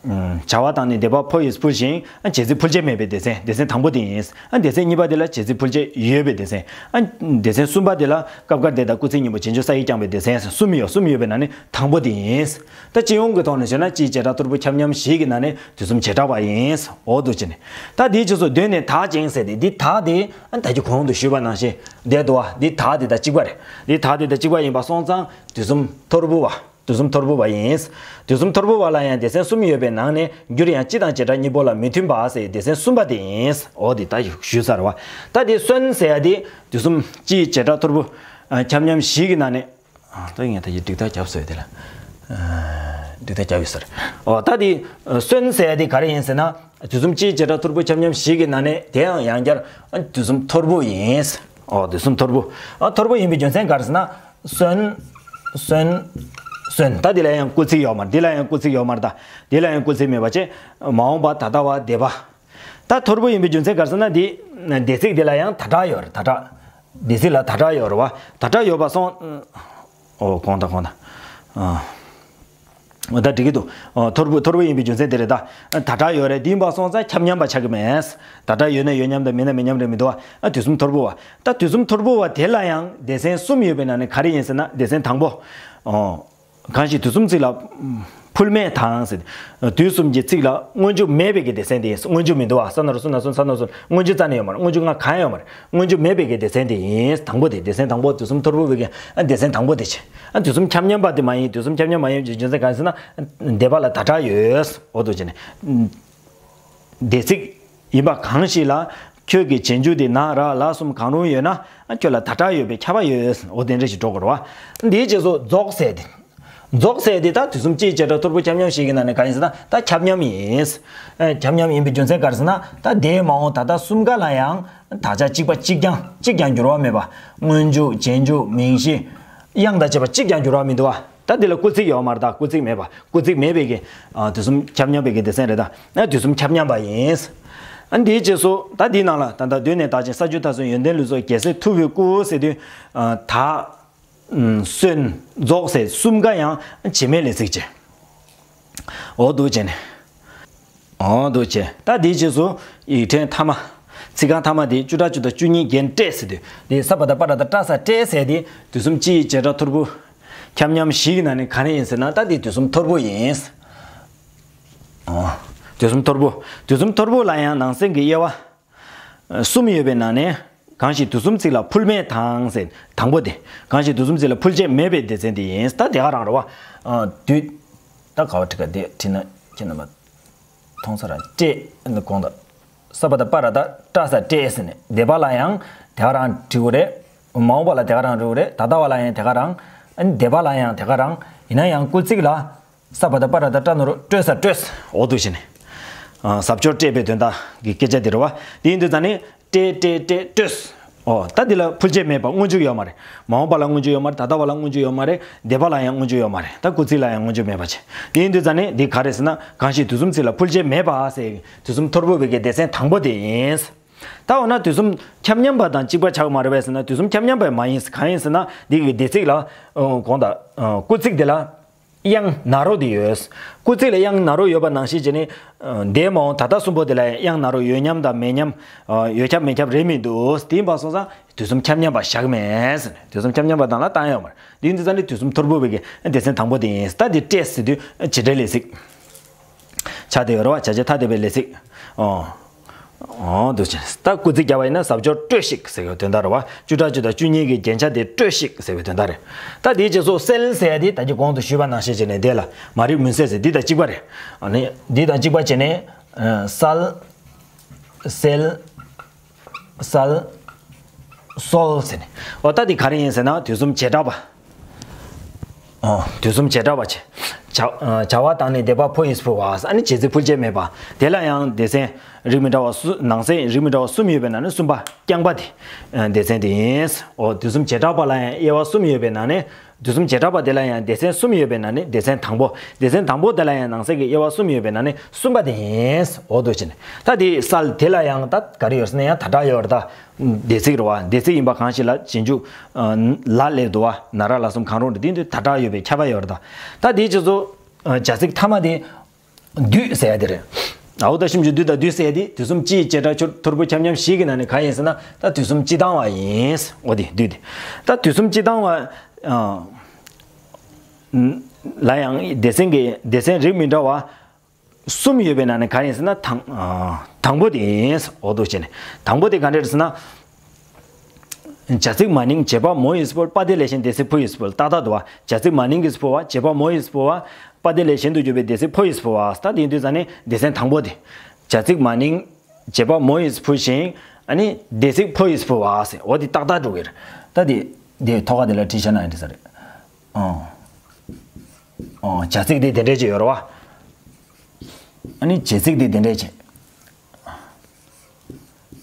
བྱ་བ་དང་ནི་འདས་པ་ཕོ་ཡིས་ཕུལ་ཞིང་བྱེད་ཚིག་ཕུལ་བྱེད་མེད་པའི་སྡེ་ཚན། སྡེ་ཚན་དང་པོ་དེ་ཡིན། ཨ། སྡེ་ཚན་གཉིས་པ་དེ་ལ་བྱེད་ཚིག་ཕུལ་བྱེད་ཡོད་པའི་སྡེ་ཚན། ཨ། སྡེ་ཚན་གསུམ་པ་དེ་ལ་སྐབས་འགར་དེ་དང་སྐུལ་ཚིག་གཉིས་པོ་བྱེད་འགྱུར་ས་ཡིག་རྐྱང་པའི་སྡེ་ཚན་གསུམ་ཡོད། གསུམ་ཡོད་པའི་ནང་ནས་དང་པོ་དེ་ཡིན། ད་སྤྱི་ཡོངས་ཀྱི་ཐོག་ནས་བྱས་ན་སྤྱིའི་བྱེ་བྲག་ཐོར་བུ་ཁྱབ་མཉམ་བཞི་གི་ནང་ནས་དུས་གསུམ་བྱེ་བྲག་པ་ཡིན། འོ་འདུག་བྱས་ནས། ད་དེའི་རྗེས་སུ་གདོད་ནས་དག་ཅིང་ཟེར་ཏེ། འདི་དག་དེ་ཨ་ད་ཅི་གོང་དུ་ཞུས་པ་ནང་བཞིན་བསྡད་འདུག་བ། འདི་དག་དེ་དང་གཅིག་པ་རེད། འདི་དག་དེ་དང་གཅིག་པ་ཡིན་པ་སོང་ཙང་དུས་གསུམ་ཐོར་བུ་བ། དུས་གསུམ་ཐོར་བུ་བ་ཡིན། དུས་གསུམ་ཐོར་བུ་བ་ལ་ཡང་སྡེ་ཚན་གསུམ་ཡོད་པའི་ནང་ནས་འགྱུར་ཡང་སྤྱི་དང་བྱེ་བྲག་གཉིས་པོ་ལ་མི་མཐུན་པ་ཟེར་སྡེ་ཚན་གསུམ་པ་དེ་ཡིན། འོ་དེ་ད་ཞུས་ཚར་བ། ད་དེ་སོན་ཟེར་ཡ་དེ་དུས་གསུམ་སྤྱིའི་བྱེ་བྲག་ཐོར་བུ་ཨ་ཁྱབ་མཉམ་བཞི་གི་ནང་ནས། ཨ། ད་ངས་ད་ཡི་འགྲིག་ཐག་བརྒྱབ་སོང་དེ་ལ། ཨ། འགྲིག་ཐག་བརྒྱབ་ཡོད་ས་རེད། འོ་ད་དེ་སོན་ཟེར་ཡ་དེ་ག་རེ་ཡིན་ཟེར་ན། དུས་གསུམ་སྤྱིའི་བྱེ་བྲག་ཐོར་བུ་ཁྱབ་མཉམ་བཞི་གི་ནང་ནས་དེའང་ཡང་བསྐྱར་ཨ་དུས་གསུམ་ཐོར་བུ་ཡིན། འོ་དུས་གསུམ་ཐོར་བུ། ཨ། ཐོར་བུ་ཡིན་པའི་རྒྱུ་མཚན་ག་རེ་ཟེར་ན། སོན། སོན། སོན། ད་འདི་ལ་ཡང་སྐུལ་ཚིག་ཡོད་མ་རེད། འདི་ལ་ཡང་སྐུལ་ཚིག་ཡོད་མ་རེད། ད་འདི་ལ་ཡང་སྐུལ་ཚིག་མེད་པ་བྱས། མ་འོངས་པ་ད་ལྟ་བ་འདས་པ། ད་ཐོར་བུ་ཡིན་པའི་རྒྱུ་མཚན་ག་རེ་ཟེར་ན་འདི། འདས་ཚིག་འདི་ལ་ཡང་ད་དྲག་ཡོད་རེད། ད་དྲག་འདས་ཚིག་ལ་ད་དྲག་ཡོད་རེད་བ། ད་དྲག་ཡོད་པ་སོང་། ཨོ་གོང་དང་གོང་དང་། ཨ། ད་འགྲིག་གི་འདུག་ཨ། ཐོར་བུ་ཐོར་བུ་ཡིན་པའི་རྒྱུ་མཚན་དེ་རེད་ད། ད་དྲག་ཡོད་རེད། དེ་ཡིན་པ་སོང་ཙང་ཁྱབ་མཉམ་པ་ཆགས་ཀྱི་མེད། ད་དྲག་ཡོད་ན་ཡོད་མཉམ་དང་མེད་ན་མེད་མཉམ་རེད་མི་འདུག་བ། ཨ། དུས་གསུམ་ཐོར་བུ་བ། ད་དུས་གསུམ་ཐོར་བུ་བ་དེ་ལ་ཡང་སྡེ་ཚན་གསུམ་ཡོད་པའི་ནང་ནས་ག་རེ་ཡིན་ཟེར་ན། སྡེ་ཚན་དང་པོ། ཨོ། གང་ཞིག་དུས་གསུམ་ཚིག་ལ་ཕུལ་མེད་དང་ཟེར། དུས་གསུམ་གྱི་ཚིག་ལ་སྔོན་འཇུག་མེད་པའི་གི་སྡེ་ཚན་དེ་ཡིན། སྔོན་འཇུག་མི་འདུག་བ། ས་ན་རོ་སུ་ན་སུ་ས་ན་སུ། སྔོན་འཇུག་རྩ་ནས་ཡོད་མ་རེད། སྔོན་འཇུག་ལྔ་གང་ཡང་ཡོད་མ་རེད། སྔོན་འཇུག་མེད་པའི་གི་སྡེ་ཚན་དེ་ཡིན། དང་པོ་དེ། སྡེ་ཚན་དང་པོ། དུས་གསུམ་ཐོར་བུ་བའི་གི་སྡེ་ཚན་དང་པོ་དེ་བྱས། ཨ། དུས་གསུམ་ཁྱབ་མཉམ་པ་དེ་མ་ཡིན། དུས་གསུམ་ཁྱབ་མཉམ་མ་ཡིན་གྱི་རྒྱུ་མཚན་གང་ཡིན་ཟེར་ན། སྡེ་པ་ལ་ད་དྲག་ཡོད། འོ་འདུག་བྱས་ནས། སྡེ་ཚིག་ཡིན་པ་གང་ཞིག་ལ་ཁྱོད་ཀྱི་རྗེས་འཇུག་དེ་ན་ར་ལ་གསུམ་གང་རུང་ཡོད་ན། ཨ། ཁྱོད་ལ་ད་དྲག་ཡོད་པའི་ཁྱབ་པ་ཡོད། འོ་དེ་འདྲ་ཞིག་འགྲོ་དགོས་རེད་བ། འདིའི་རྗེས་སུ་རྫོགས་ཟེར་དེ། རྫོགས་ཟེར་དེ་ད་དུས་གསུམ་སྤྱིའི་བྱེ་བྲག་ཐོར་བུ་ཁྱབ་མཉམ་ཞིག་གི་ནང་ནས་གང་ཡིན་ཟེར་ན། ད་ཁྱབ་མཉམ་ཡིན། ཨ། ཁྱབ་མཉམ་ཡིན་པའི་རྒྱུ་མཚན་ག་རེ་ཟེར་ན། ད་འདས་མ་འོངས་ད་ལྟ་གསུམ་ཀ་ལ་ཡང་དག་ཆ་གཅིག་པ་གཅིག་རྐྱང་གཅིག་ཀྱང་འགྱུར་བ་མེད་པ། སྔོན་འཇུག་རྗེས་འཇུག་མིང་གཞི། དབྱངས་དང་བཅས་པ་གཅིག་ཀྱང་འགྱུར་བ་མི་འདུག་བ། ད་འདི་ལ་སྐུལ་ཚིག་ཡོད་མ་རེད། ད་སྐུལ་ཚིག་མེད་པ། སྐུལ་ཚིག་མེད་པའི་གི། ཨ། དུས་གསུམ་ཁྱབ་མཉམ་པའི་གི་སྡེ་ཚན་རེད་ད། ཨ། དུས་གསུམ་ཁྱབ་མཉམ་པ་ཡིན། ཨ། འདིའི་རྗེས་སུ་ད་འདིའི་ནང་ལ་ད་ལྟ་གདོད་ནས་དག་ཅིང་ས་བཅུ་མཐར་སོན་ཡོན་ཏན་ལུས་སྲོག་རྒྱལ་སྲས་ཐུབ་པའི་སྐུ་ཟེར་དུས། ཨ། དག་གསོན། རྫོགས་ཟེར་གསུམ་ཀ་ཡང་བྱེད་མེད་ལས་ཚིག་བྱས། འོ་འདུག་བྱས་ནས། འོ་འདུག་བྱས། ད་འདིའི་རྗེས་སུ་ཡིག་ཕྲེང་མཐའ་མ། ཚིག་རྐང་མཐའ་མ་དེ་བཅུ་ཕྲག་བཅུ་དང་བཅུ་གཉིས་རྒྱན་སྤྲས་ཟེར་དུས། དེ་ས་པ་ད་པ་ར་ད་ཏྲ་ས་སྤྲས་ཟེར་དེ་དུས་གསུམ་སྤྱིའི་བྱེ་བྲག་ཐོར་བུ་ཁྱབ་མཉམ་བཞི་གི་ནང་ནས་ག་རེ་ཡིན་ཟེར་ན། ད་དེ་དུས་གསུམ་ཐོར་བུ་ཡིན། འོ། དུས་གསུམ་ཐོར་བུ། དུས་གསུམ་ཐོར་བུ་ལ་ཡང་ནང་གསེས་ཀྱི་དབྱེ་བ་གསུམ་ཡོད་པའི་ནང་ནས། གང་ཞིག་དུས་གསུམ་ཚིག་ལ་ཕུལ་མེད་དང་ཟེར། དང་པོ་དེ། གང་ཞིག་དུས་གསུམ་ཚིག་ལ་ཕུལ་བྱེད་མེད་པའི་སྡེ་ཚན་དེ་ཡིན། ད་དེ་ག་རང་རེད་བ། ཨ། དུས། ད་ག་བ་བྲི་ག་དེ་བྲིས་ན་ཁྱེད་རྣམ་པ་མཐོང་ས་རང་སྤྲས་གོང་དང་། ས་པ་ད་པ་ར་ད་ཏྲ་ས་སྤྲས་ཟེར་ནས། འདས་པ་ལ་ཡང་དེ་ག་རང་བྲི་དགོས་རེད། མ་འོངས་པ་ལ་དེ་ག་རང་བྲི་དགོས་རེད། ད་ལྟ་བ་ལ་ཡང་དེ་ག་རང་། ཨ་ནི་འདས་པ་ལ་ཡང་དེ་ག་རང་། ཡིན་ན་ཡང་སྐུལ་ཚིག་ལ། ས་པ་ད་པ་ར་ད་ཏྲ་ན་རོ་སྤྲོས་ས་སྤྲོས། འོ་འདུག་བྱས་ནས། ཨ། ཟབ་སྦྱོར་སྤྲས་པའི་དོན་དག་གི་སྐད་ཆ་དེ་རེད་བ། དེ་ཡིན་དུས་ད་ནི་སྤྲས་སྤྲས་སྤྲས་སྤྲོས། འོ། ད་འདི་ལ་ཕུལ་བྱེད་མེད་པ། སྔོན་འཇུག་ཡོད་མ་རེད། མ་འོངས་པ་ལ་སྔོན་འཇུག་ཡོད་མ་རེད། ད་ལྟ་བ་ལ་སྔོན་འཇུག་ཡོད་མ་རེད། འདས་པ་ལ་ཡང་སྔོན་འཇུག་ཡོད་མ་རེད། ད་སྐུལ་ཚིག་ལ་ཡང་སྔོན་འཇུག་མེད་པ་བྱས། དེ་ཡིན་དུས་ད་ནི་འདི་ག་རེ་ཟེར་ན། གང་ཞིག་དུས་གསུམ་ཚིག་ལ་ཕུལ་བྱེད་མེད་པ་ཟེར། དུས་གསུམ་ཐོར་བུ་བའི་གི་སྡེ་ཚན་དང་པོ་དེ་ཡིན། ད་འོ་ན་དུས་གསུམ་ཁྱབ་མཉམ་པ་དང་གཅིག་པ་ཆགས་མ་རེད་པས་ཟེར་ན། དུས་གསུམ་ཁྱབ་མཉམ་པ་མ་ཡིན། གང་ཡིན་ཟེར་ན། འདི་གི་སྡེ་ཚིག་ལ། ཨ། གོང་དང་། ཨ། སྐུལ་ཚིག་དེ་ལ་དབྱངས་ན་རོ་དེ་ཡོད། སྐུལ་ཚིག་ལ་དབྱངས་ན་རོ་ཡོད་པ་ནང་བཞིན་བྱས་ནས། ཨ། འདས་མ་འོངས་ད་ལྟ་གསུམ་པོ་དེ་ལ་དབྱངས་ན་རོ་ཡོད་མཉམ་དང་མེད་མཉམ། ཨ། ཡོད་ཁྱབ་མེད་ཁྱབ་རེད་མི་འདུག་དེ་ཡིན་པ་སོང་ཙང་དུས་གསུམ་ཁྱབ་མཉམ་པ་བཞག་མེད་ཟེར་ནས། དུས་གསུམ་ཁྱབ་མཉམ་པ་དང་ལ་བཏང་ཡོད་མ་རེད། འདི་ཡིན་དུས་ད་ནི་དུས་གསུམ་ཐོར་བུ་བའི་གི་སྡེ་ཚན་དང་པོ་དེ་ཡིན། ད་འདི་སྤྲས་ཟེར་དུས་བྱེད་སྒྲའི་ལས་ཚིག་ཆགས་བསྡད་ཡོད་རེད་བ། བྱ་བྱེད་ཐ་དད་པའི་ལས་ཚིག་འོ། འོ་འདུག་བྱས། ད་སྐུལ་ཚིག་བརྒྱབ་པ་ཡིན་ན་ཟབ་སྦྱོར་སྤྲོས་ཤིག་ཟེར་བའི་དོན་དག་རེད་བ། བཅུ་ཕྲག་བཅུ་དང་བཅུ་གཉིས་ཀྱི་རྒྱན་ཆ་དེ་སྤྲོས་ཤིག་ཟེར་བའི་དོན་དག་རེད། ད་དེའི་རྗེས་སུ་གསལ་ཟེར་ཡ་དེ་ད་གིན་གོང་དུ་ཞུས་པ་ནང་བཞིན་བྱས་ནས་དེ་ལ་མ་རིག་མུན་སེལ་ཟེར། འདི་དང་གཅིག་པ་རེད། ཨ་ནི་འདི་དང་གཅིག་པ་བྱས་ནས། ཨ། གསལ། གསལ། གསལ། གསོལ་ཟེར་ནས། འོ། ད་འདི་ག་རེ་ཡིན་ཟེར་ན། དུས་གསུམ་བྱེ་བྲག་པ། ཨོ། དུས་གསུམ་བྱེ་བྲག་པ་བྱས། བྱ། བྱ་བ་དང་ནི་འདས་པ་ཕོ་ཡིས་འཕུལ་བ། ཨ་ནི་བྱེད་ཚིག་ཕུལ་བྱེད་མེད་པ། དེ་ལ་ཡང་སྡེ་ཚན་རིགས་མི་འདྲ་བ་གསུ། ནང་གསེས་རིགས་མི་འདྲ་བ་གསུམ་ཡོད་པའི་ནང་ནས་གསུམ་པ་རྐྱང་པ་དེ་སྡེ་ཚན་དེ་ཡིན། ཨོ། དུས་གསུམ་བྱེ་བྲག་པ་ལ་ཡང་དབྱེ་བ་གསུམ་ཡོད་པའི་ནང་ནས། དུས་གསུམ་བྱེ་བྲག་པ་དེ་ལ་ཡང་སྡེ་ཚན་གསུམ་ཡོད་པའི་ནང་ནས་སྡེ་ཚན་དང་པོ། སྡེ་ཚན་དང་པོ་དེ་ལ་ཡང་ནང་གསེས་ཀྱི་དབྱེ་བ་གསུམ་ཡོད་པའི་ནང་ནས་གསུམ་པ་དེ་ཡིན། འོ་འདུག་བྱས་ནས། ད་དེ་གསལ་དེ་ལ་ཡང་ད་ག་རེ་ཡོད་ཟེར་ན། ཡང་ད་དྲག་ཡོད་རེད་ད། སྡེ་ཚིག་རེད་བ། སྡེ་ཚིག་ཡིན་པ་གང་ཞིག་ལ་རྗེས་འཇུག་ལ་སླེབས་འདུག་བ། ན་ར་ལ་གསུམ་གང་རུང་རེད། དེ་འདི་ད་དྲག་ཡོད་པའི་ཁྱབ་པ་ཡོད་རེད་ད། ད་དེའི་རྗེས་སུ་བྱ་ཚིག་མཐའ་མ་དེ། དུས་ཟེར་ཡ་དེ་རེད། ཨའོ་ད་ཞིབ་འཇུག་དུས་དང་དུས་ཟེར་ཡ་དེ་དུས་གསུམ་སྤྱིའི་བྱེ་བྲག་ཆོས་ཐོར་བུ་ཁྱབ་མཉམ་བཞི་གི་ནང་ནས་ག་ཡིན་ཟེར་ན། ད་དུས་གསུམ་སྤྱི་བཏང་བ་ཡིན། འོ་དེ་དུས་དེ། ད་དུས་གསུམ་སྤྱི་བཏང་བ། ཨ། ལ་ཡང་སྡེ་ཚན་གྱི་སྡེ་ཚན་རིགས་མི་འདྲ་བ་གསུམ་ཡོད་པའི་ནང་ནས་ག་ཡིན་ཟེར་ན། དང་། ཨ། དང་པོ་དེ་ཡིན། འོ་འདུག་བྱས་ནས། དང་པོ་དེ་ག་འདྲ་རེད་ཟེར་ན། བྱ་ཚིག་མ་ནིང་བྱེད་པ་མོ་ཡིས་འཕུལ། པ་དེ་ལས་གཞན་སྡེ་ཚིག་ཕོ་ཡིས་འཕུལ། ཏག་ཏག་འདུག་བ། བྱ་ཚིག་མ་ནིང་གིས་འཕུལ་བ། བྱེད་པ་མོ་ཡིས་འཕུལ་བ། པ་དེ་ལས་གཞན་དུ་གྱུར་པའི་སྡེ་ཚིག་ཕོ་ཡིས་འཕུལ་བ། ད་དེ་ཡིན་དུས་ཙ་ནི་སྡེ་ཚན་དང་པོ་དེ། བྱ་ཚིག་མ་ནིང་བྱེད་པ་མོ་ཡིས་འཕུལ་ཞིང་། ཨ་ནི་སྡེ་ཚིག་ཕོ་ཡིས་འཕུལ་བ་ཟེར། འོ་དེ་ཏག་ཏག་འགྲོ་གི་རེད། ད་དེ་དེ་ཐོག་ཁ་དེ་ལ་བྲིས་བཞག་ན་ཡང་འགྲིག་ས་རེད། ཨང་། ཨང་། བྱ་ཚིག་དེ་དེ་འདྲས་ཅིག་ཡོད་རེད་བ། ཨ་ནི་བྱེད་ཚིག་དེ་དེ་འདྲས་ཅིག་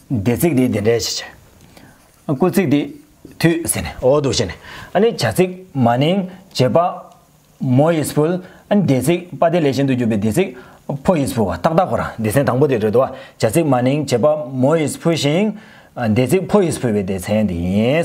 སྡེ་ཚིག་དེ་དེ་འདྲའི་ཞིག་བྱས། སྐུལ་ཚིག་དེ་དུས་ཟེར་ནས། འོ་འདུག་བྱས་ནས། ཨ་ནི་བྱ་ཚིག་མ་ནིང་བྱེད་པ་མོ་ཡིས་འཕུལ། ཨ་ནི་སྡེ་ཚིག་པ་དེ་ལས་གཞན་དུ་གྱུར་པའི་སྡེ་ཚིག་ཕོ་ཡིས་འཕུལ་བ། ཏག་ཏག་ཁོ་རང་སྡེ་ཚན་དང་པོ་དེ་རེད་འདུག་བ། བྱ་ཚིག་མ་ནིང་བྱེད་པ་མོ་ཡིས་འཕུལ་ཞིང་། ཨ། སྡེ་ཚིག་ཕོ་ཡིས་འཕུལ་བའི་སྡེ་ཚན་དེ་ཡིན།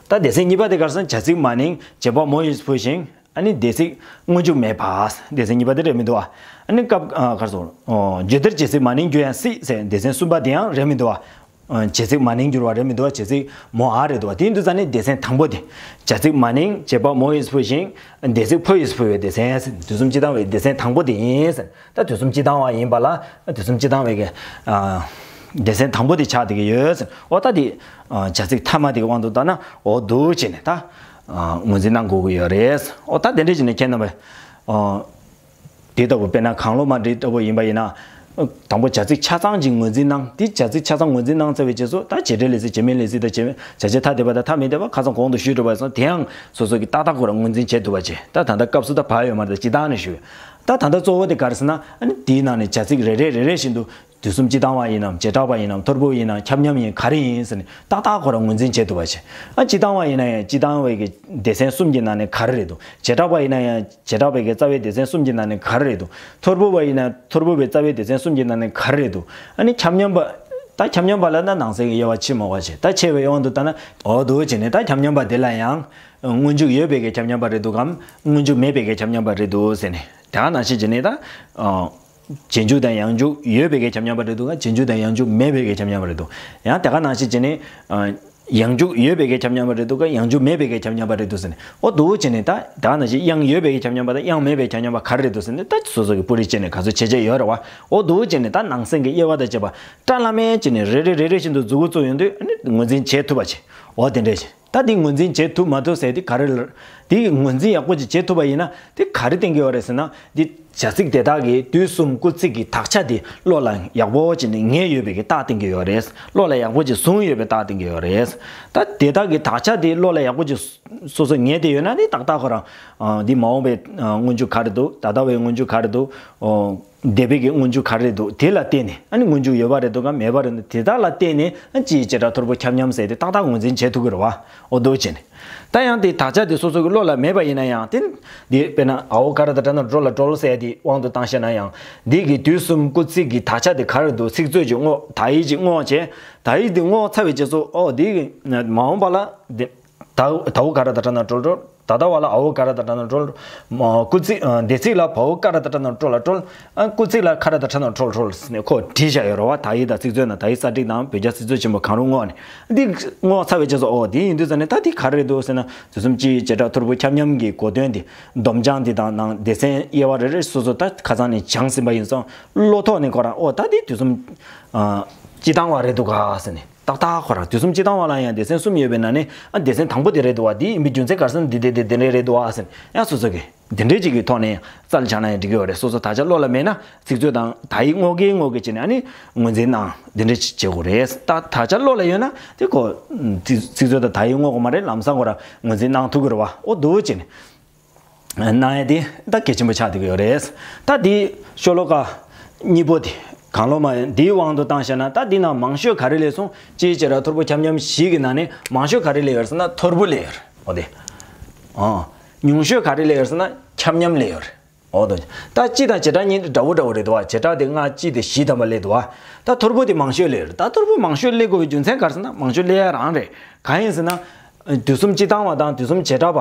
ད་སྡེ་ཚན་གཉིས་པ་དེ་ག་རེ་ཟེར་ན། བྱ་ཚིག་མ་ནིང་བྱེད་པ་མོ་ཡིས་འཕུལ་ཞིང་། ཨ་ནི་སྡེ་ཚིག་སྔོན་འཇུག་མེད་པ། སྡེ་ཚན་གཉིས་པ་དེ་རེད་མི་འདུག་བ། ཨ་ནི་སྐབས་ཨ་ག་རེ་ཟེར། ཨོ་བརྗོད་བདེར་བྱེད་ཚིག་མ་ནིང་འགྱུར་ཡང་སྲིད་ཟེར་སྡེ་ཚན་གསུམ་པ་དེ་ཡང་རེད་མི་འདུག་བ། ཨ་བྱེད་ཚིག་མ་ནིང་འགྱུར་བ་རེད་མི་འདུག་བ། བྱེད་ཚིག་མོ་འ་རེད་འདུག་བ། དེ་ཡིན་དུས་ཙང་ནི་སྡེ་ཚན་དང་པོ་དེ། བྱ་ཚིག་མ་ནིང་བྱེད་པ་མོ་ཡིས་ཕུལ་ཞིང་། སྡེ་ཚིག་ཕོ་ཡིས་ཕུལ་བའི་སྡེ་ཚན། དུས་གསུམ་སྤྱི་བཏང་བའི་སྡེ་ཚན་དང་པོ་དེ་ཡིན་ཟེར། ད་དུས་གསུམ་སྤྱི་བཏང་བ་ཡིན་པ་ལ་དུས་གསུམ་སྤྱི་བཏང་བའི་གི་ཨ་སྡེ་ཚན་དང་པོ་དེ་ཆགས་བསྡད་ཀྱི་ཡོད་ཟེར། འོ་ད་དེ་ཨ་བྱ་ཚིག་མཐའ་མ་དེ་གི་དབང་དུ་བཏང་ན་འོ་འདུག་བྱས་ནས་ད་ཨ་ངོས་འཛིན་གནང་དགོས་ཀྱི་ཡོད་རེད། འོ་ད་དེ་འདྲས་བྱས་ནས་ཁྱེད་རྣམ་པས་ཨ་དེ་ལྟ་བུ་དཔེར་ན་གང་བློ་མ་འདྲི་ལྟ་བུ་ཡིན་པ་ཡིན་ན། དང་པོ་བྱ་ཚིག་ཆ་ཚང་ཅིག་ངོས་འཛིན་གནང་། དེ་བྱ་ཚིག་ཆ་ཚང་ངོས་འཛིན་གནང་ཚར་བའི་རྗེས་སུ་ད་བྱེད་འབྲེལ་ལས་ཚིག་བྱེད་མེད་ལས་ཚིག་དང་བྱེད་མེད་བྱ་བྱེད་ཐ་དད་པ་དང་ཐ་མི་དད་པ་ཁ་སང་གོང་དུ་ཞུས་གྲུབ་པ་སོང་དེའང་སོ་སོ་གི་ཏག་ཏག་ཁོ་རང་ངོས་འཛིན་བྱེད་ཐུབ་པ་བྱེད། ད་ད་ལྟ་སྐབས་སུ་ད་བབ་ཡོད་མ་རེད། ད་སྤྱི་བཏང་ནས་ཞུས། ད་ད་ལྟ་གཙོ་བོ་དེ་ག་རེ་ཟེར་ན་ཨ་ནི་དེའི་ནང་ནས་བྱ་ཚིག་རེ་རེ་རེ་རེ་བཞིན་དུ་དུས་གསུམ་སྤྱི་བཏང་བ་ཡིན་ནམ་བྱེ་བྲག་པ་ཡིན་ནམ་ཐོར་བུ་ཡིན་ནམ་ཁྱབ་མཉམ་ཡིན་ག་རེ་ཡིན་ཟེར་ནས་ཏག་ཏག་ཁོ་རང་ངོས་འཛིན་བྱེད་ཐུབ་པ་བྱེད། ཨ་སྤྱི་བཏང་བ་ཡིན་ན་ཡང་སྤྱི་བཏང་བའི་གི་སྡེ་ཚན་གསུམ་གྱི་ནང་ནས་ག་རེ་རེད་འདུག་བྱེ་བྲག་པ་ཡིན་ན་ཡང་བྱེ་བྲག་པའི་གི་རྩ་བའི་སྡེ་ཚན་གསུམ་གྱི་ནང་ནས་ག་རེ་རེད་འདུག་ཐོར་བུ་བ་ཡིན་ན་ཐོར་བུ་བའི་རྩ་བའི་སྡེ་ཚན་གསུམ་གྱི་ནང་ནས་ག་རེ་རེད་འདུག་ཨ་ནི་ཁྱབ་མཉམ་པ། ད་ཁྱབ་མཉམ་པ་ལ་ན་ནང་གསེས་ཀྱི་དབྱེ་བ་ཕྱེ་མོ་བ་བྱེད། ད་ཕྱེ་བའི་དབང་དུ་བཏང་ན་འོ་འདུག་བྱས་ནས་ད་ཁྱབ་མཉམ་པ་དེ་ལ་ཡང་སྔོན་འཇུག་ཡོད་པའི་གི་ཁྱབ་མཉམ་པ་རེད་འདུག་གམ་སྔོན་འཇུག་མེད་པའི་གི་ཁྱབ་མཉམ་པ་རེད་འདུག་ཟེར་ནས་དེ་ག་ནང་བཞིན་བྱས་ནས་ད། རྗེས་འཇུག་དང་ཡང་འཇུག་ཡོད་པའི་གི་ཁྱབ་མཉམ་པ་རེད་འདུག་ག་རྗེས་འཇུག་དང་ཡང་འཇུག་མེད་པའི་གི་ཁྱབ་མཉམ་པ་རེད་འདུག་ཡང་དེ་ག་ནང་བཞིན་བྱས་ནས། ཡང་འཇུག་ཡོད་པའི་གི་ཁྱབ་མཉམ་པ་རེད་འདུག་ག་ཡང་འཇུག་མེད་པའི་གི་ཁྱབ་མཉམ་པ་རེད་འདུག་ཟེར་ནས་འོ་འདུག་བྱས་ནས་ད་དེ་ག་ནང་བཞིན་ཡང་ཡོད་པའི་གི་ཁྱབ་མཉམ་པ་དང་ཡང་མེད་པའི་ཁྱབ་མཉམ་པ་ག་རེ་རེད་འདུག་ཟེར་ནས་ད་སོ་སོ་གི་སྤུ་རིས་བྱས་ནས་ག་ཚོད་བྱས་བྱས་ཡོད་རེད་བ། འོ་འདུག་བྱས་ནས་ད་ནང་གསེས་ཀྱི་དབྱེ་བ་དང་བཅས་པ་བཀྲ་ལམ་མེར་བྱས་ནས་རེ་རེ་རེ་རེ་བཞིན་དུ་མཛུབ་གུ་བཙུགས་ཡོང་དུས་ཨ་ནི་ངོས་འཛིན་བྱེད་ཐུབ་པ་བྱེད། འོ་དེ་འདྲས་བྱས། ད་འདི་ངོས་འཛིན་བྱེད་ཐུབ་མ་ཐུབ་ཟེར་དེ་ག་རེ་ལ། དེ་ངོས་འཛིན་ཡག་པོ་ཅིག་བྱེད་ཐུབ་པ་ཡིན་ན་དེ་ག་རེ་བསྟན་གྱི་ཡོད་རེད་ཟེར་ན། འདི་བྱ་ཚིག་དེ་དག་གི་དུས་གསུམ་སྐུལ་ཚིག་གི་དག་ཆ་དེ་བློ་ལ་ཡག་པོ་ཅིག་ནས་ངེས་ཡོད་པའི་གི་རྟགས་བསྟན་གྱི་ཡོད་རེད། བློ་ལ་ཡག་པོ་ཅིག་བཟུང་ཡོད་པའི་རྟགས་བསྟན་གྱི་ཡོད་རེད། ད་དེ་དག་གི་དག་ཆ་དེ་བློ་ལ་ཡག་པོ་ཅིག་སོ་སོ་ངེས་བསྡད་ཡོད་ན་དེ་ཏག་ཏག་ཁོ་རང་། འདི་མ་འོངས་པའི་སྔོན་འཇུག་ག་རེ་འདུག་ད་ལྟ་བའི་སྔོན་འཇུག་ག་རེ་འདུག་འདས་པའི་གི་སྔོན་འཇུག་ག་རེ་འདུག་དེ་ལ་བརྟེན་ནས་ཨ་ནི་སྔོན་འཇུག་ཡོད་པ་རེད་འདུག་གམ་མེད་པ་རེད་འདུག་དེ་དག་ལ་བརྟེན་ནས་ཨ་སྤྱིའི་བྱེ་བྲག་ཐོར་བུ་ཁྱབ་མཉམ་ཟེར་དེ་ཏག་ཏག་ངོས་འཛིན་བྱེད་ཐུབ་ཀྱི་རེད་བ། འོ་འདུག་བྱས་ནས། ད་ཡང་དེ་དག་ཆ་དེ་སོ་སོ་གི་བློ་ལ་མེད་པ་ཡིན་ན་ཡང་དེ། འདི་དཔེར་ན་འ་འོག་ཀ་ར་བཏགས་སྒྲ་ན་འགྲོ་ལ་འགྲོལ་ཟེར་དེ་དབང་དུ་བཏང་བཤད་ན་ཡང་། འདི་གི་དུས་གསུམ་སྐུལ་ཚིག་གི་དག་ཆ་དེ་ག་རེ་འདུག་ཚིག་མཛོད་ཅིག་བསྔོག་དག་ཡིག་ཅིག་བསྔོག་བྱས། དག་ཡིག་དེ་བསྔོག་ཚར་བའི་རྗེས་སུ་ཨོ་འདི་གི་མ་འོངས་པ་ལ་འདི། ད་ད་འོག་ཀ་ར་བཏགས་སྒྲ་ན་འགྲོལ་འགྲོལ། ད་ལྟ་བ་ལ་འ་འོག་ཀ་ར་བཏགས་སྒྲ་ན་འགྲོལ། སྐུལ་ཚིག་འདས་ཚིག་ལ་བ་འོག་ཀ་ར་བཏགས་སྒྲ་ན་འགྲོ་ལ་འགྲོལ། སྐུལ་ཚིག་ལ་ཁ་ར་བཏགས་ཁྲ་ན་འགྲོལ་འགྲོལ་ཟེར་ནས་ཁོ་བྲིས་བཞག་ཡོད་རེད་བ། དག་ཡིག་དང་ཚིག་མཛོད་ནང་དག་ཡིག་གསར་བསྒྲིགས་དང་བོད་རྒྱ་ཚིག་མཛོད་ཆེན་པོ་གང་རུང་བསྔོགས་ནས། འདི་བསྔོགས་ཚར་བའི་རྗེས་སུ་ཨོ་འདི་ཡིན་དུས་ཙང་ནས་ད་འདི་ག་རེ་རེད་འདུག་ཟེར་ན་དུས་གསུམ་སྤྱིའི་བྱེ་བྲག་ཐོར་བུ་ཁྱབ་མཉམ་གྱི་གོ་དོན་འདི་སྡོམ་བྱང་འདི་དང་ནང་སྡེ་ཚན་དབྱེ་བ་རེ་རེ་སོ་སོ་ད་ཁ་སང་ནས་སྦྱངས་ཟིན་པ་ཡིན་ཙང་བློ་ཐོག་ནས་ཁོ་རང་ཨོ་ད་འདི་དུས་གསུམ་སྤྱི་བཏང་བ་རེད་འདུག་ག་ཟེར་ནས། ཏག་ཏག་ཁོ་རང་དུས་གསུམ་སྤྱི་བཏང་བ་ལ་ཡང་སྡེ་ཚན་གསུམ་ཡོད་པའི་ནང་ནས་ཨ་སྡེ་ཚན་དང་པོ་དེ་རེད་འདུག་བ། དེ་ཡིན་པའི་རྒྱུ་མཚན་ག་རེ་ཟེར་ན་འདི་དེ་དེ་དེ་འདྲས་རེད་འདུག་བ་ཟེར་ཡང་སོ་སོ་གི་དེ་འདྲས་ཅིག་གི་ཐོག་ནས་རྩལ་སྦྱངས་ན་ཡང་འགྲིག་གི་ཡོད་རེད། སོ་སོ་དག་ཆ་བློ་ལ་མེད་ན་ཚིག་མཛོད་དང་དག་ཡིག་བསྔོག་གིན་བསྔོག་གིན་བྱས་ནས་ཨ་ནི་ངོས་འཛིན་གནང་དེ་འདྲས་ཅིག་བྱེད་དགོས་རེད། ད་དག་ཆ་བློ་ལ་ཡོད་ན་དེ་ཁོ་ཚིག་ཚིག་མཛོད་དང་དག་ཡིག་བསྔོག་དགོས་མ་རེད། ལམ་སང་ཁོ་རང་ངོས་འཛིན་གནང་ཐུབ་ཀྱི་རེད་བ། ཨོ་འདུག་བྱས་ནས། གནང་ཡ་དེ་ད་གལ་ཆེན་པོ་ཆགས་བསྡད་ཀྱི་ཡོད་རེད། ད་དེ་ཤོ་ལོ་ཀ་གཉིས་པོ་དེ་གང་བློ་མ་ཡིན་དེའི་དབང་དུ་བཏང་བཤད་ན་ད་དེ་ནང་མང་ཤོས་ག་རེ་སླེབས་སོང་། སྤྱིའི་བྱེ་བྲག་ཐོར་བུ་ཁྱབ་མཉམ་བཞི་གི་ནང་ནས་མང་ཤོས་ག་རེ་སླེབས་ཡོད་ཟེར་ན་ཐོར་བུ་སླེབས་ཡོད་རེད། འོ་དེ། ཨང་། ཉུང་ཤོས་ག་རེ་སླེབས་ཡོད་ཟེར་ན་ཁྱབ་མཉམ་སླེབས་ཡོད་རེད། འོ་དེ། ད་སྤྱི་དང་བྱེ་བྲག་གཉིས་འདྲ་བོ་འདྲ་བོ་རེད་དོ། བྱེ་བྲག་དེ་ལྔ་སྤྱི་དེ་བཞི་ཐམ་པ་སླེབས་འདུག་བ། ད་ཐོར་བུ་དེ་མང་ཤོས་སླེབས་ཡོད་རེད། ད་ཐོར་བུ་མང་ཤོས་སླེབས་དགོས་པའི་རྒྱུ་མཚན་ག་རེ་ཟེར་ན་མང་ཤོས་སླེབས་ཡ་རང་རེད། གང་ཡིན་ཟེར་ན། དུས་གསུམ་སྤྱི་བཏང་བ་དང་དུས་གསུམ་བྱེ་བྲག་པ།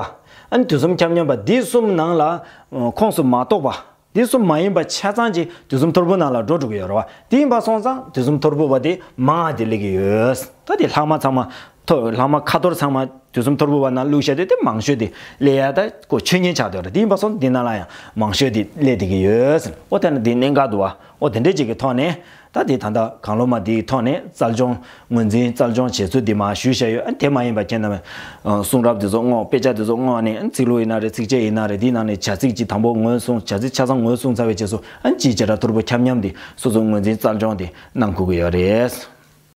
ཨ་ནི་དུས་གསུམ་ཁྱབ་མཉམ་པ་འདི་གསུམ་ནང་ལ་ཁོངས་སུ་མ་གཏོགས་པ། འདི་གསུམ་མ་ཡིན་པ་ཆ་ཚང་ཅིག་དུས་གསུམ་ཐོར་བུ་ནང་ལ་འགྲོ་འགྲོ་གི་ཡོད་རེད་བ། དེ་ཡིན་པ་སོང་ཙང་དུས་གསུམ་ཐོར་བུ་བ་དེ་མང་བ་དེ་སླེབས་ཀྱི་ཡོད། ད་དེ་ལྷག་མ་ཚང་མ་ཐོ་ལྷག་མ་ཁ་ཐོར་ཚང་མ་དུས་གསུམ་ཐོར་བུ་བ་ནང་བླུགས་བཞག་དུས་དེ་མང་ཤོས་དེ་སླེབས་ཡ་ད་ཁོ་ཆོས་ཉིད་ཆགས་བསྡད་ཡོད་རེད། དེ་ཡིན་པ་སོང་འདི་ནང་ལ་ཡང་མང་ཤོས་དེ་སླེབས་བསྡད་ཀྱི་ཡོད། ཨོ་དེ་ན་དེ་གནད་འགག་འདུག་བ། ཨོ་དེ་འདྲས་ཅིག་གི་ཐོག་ནས། ད་དེ་ད་ལྟ་གང་བློ་མ་དེའི་ཐོག་ནས་རྩལ་སྦྱོང་ངོས་འཛིན་རྩལ་སྦྱོང་བྱེད་ཚུལ་འདི་མར་ཞུས་བཞག་ཡོད། ཨ་དེ་མ་ཡིན་པ་ཁྱེད་རྣམ་པས་གསུང་རབ་དེ་ཚོ་བསྔོག་དཔེ་ཆ་དེ་ཚོ་བསྔོག་ནས་ཨ་ཚིག་ལྷུག་ཡིན་ན་རེད། ཚིགས་བཅད་ཡིན་ན་རེད། དེའི་ནང་ནས་བྱ་ཚིག་ཅིག་དང་པོ་ངོས་བཟུང་བྱ་ཚིག་ཆ་ཚང་ངོས་བཟུང་ཚར་བའི་རྗེས་སུ་ཨ་སྤྱིའི་བྱེ་བྲག་ཐོར་བུ་ཁྱབ་མཉམ་དེ་སོ་སོ་ངོས་འཛིན་རྩལ་སྦྱོང་དེ་གནང་དགོས་ཀྱི་ཡོད་རེད།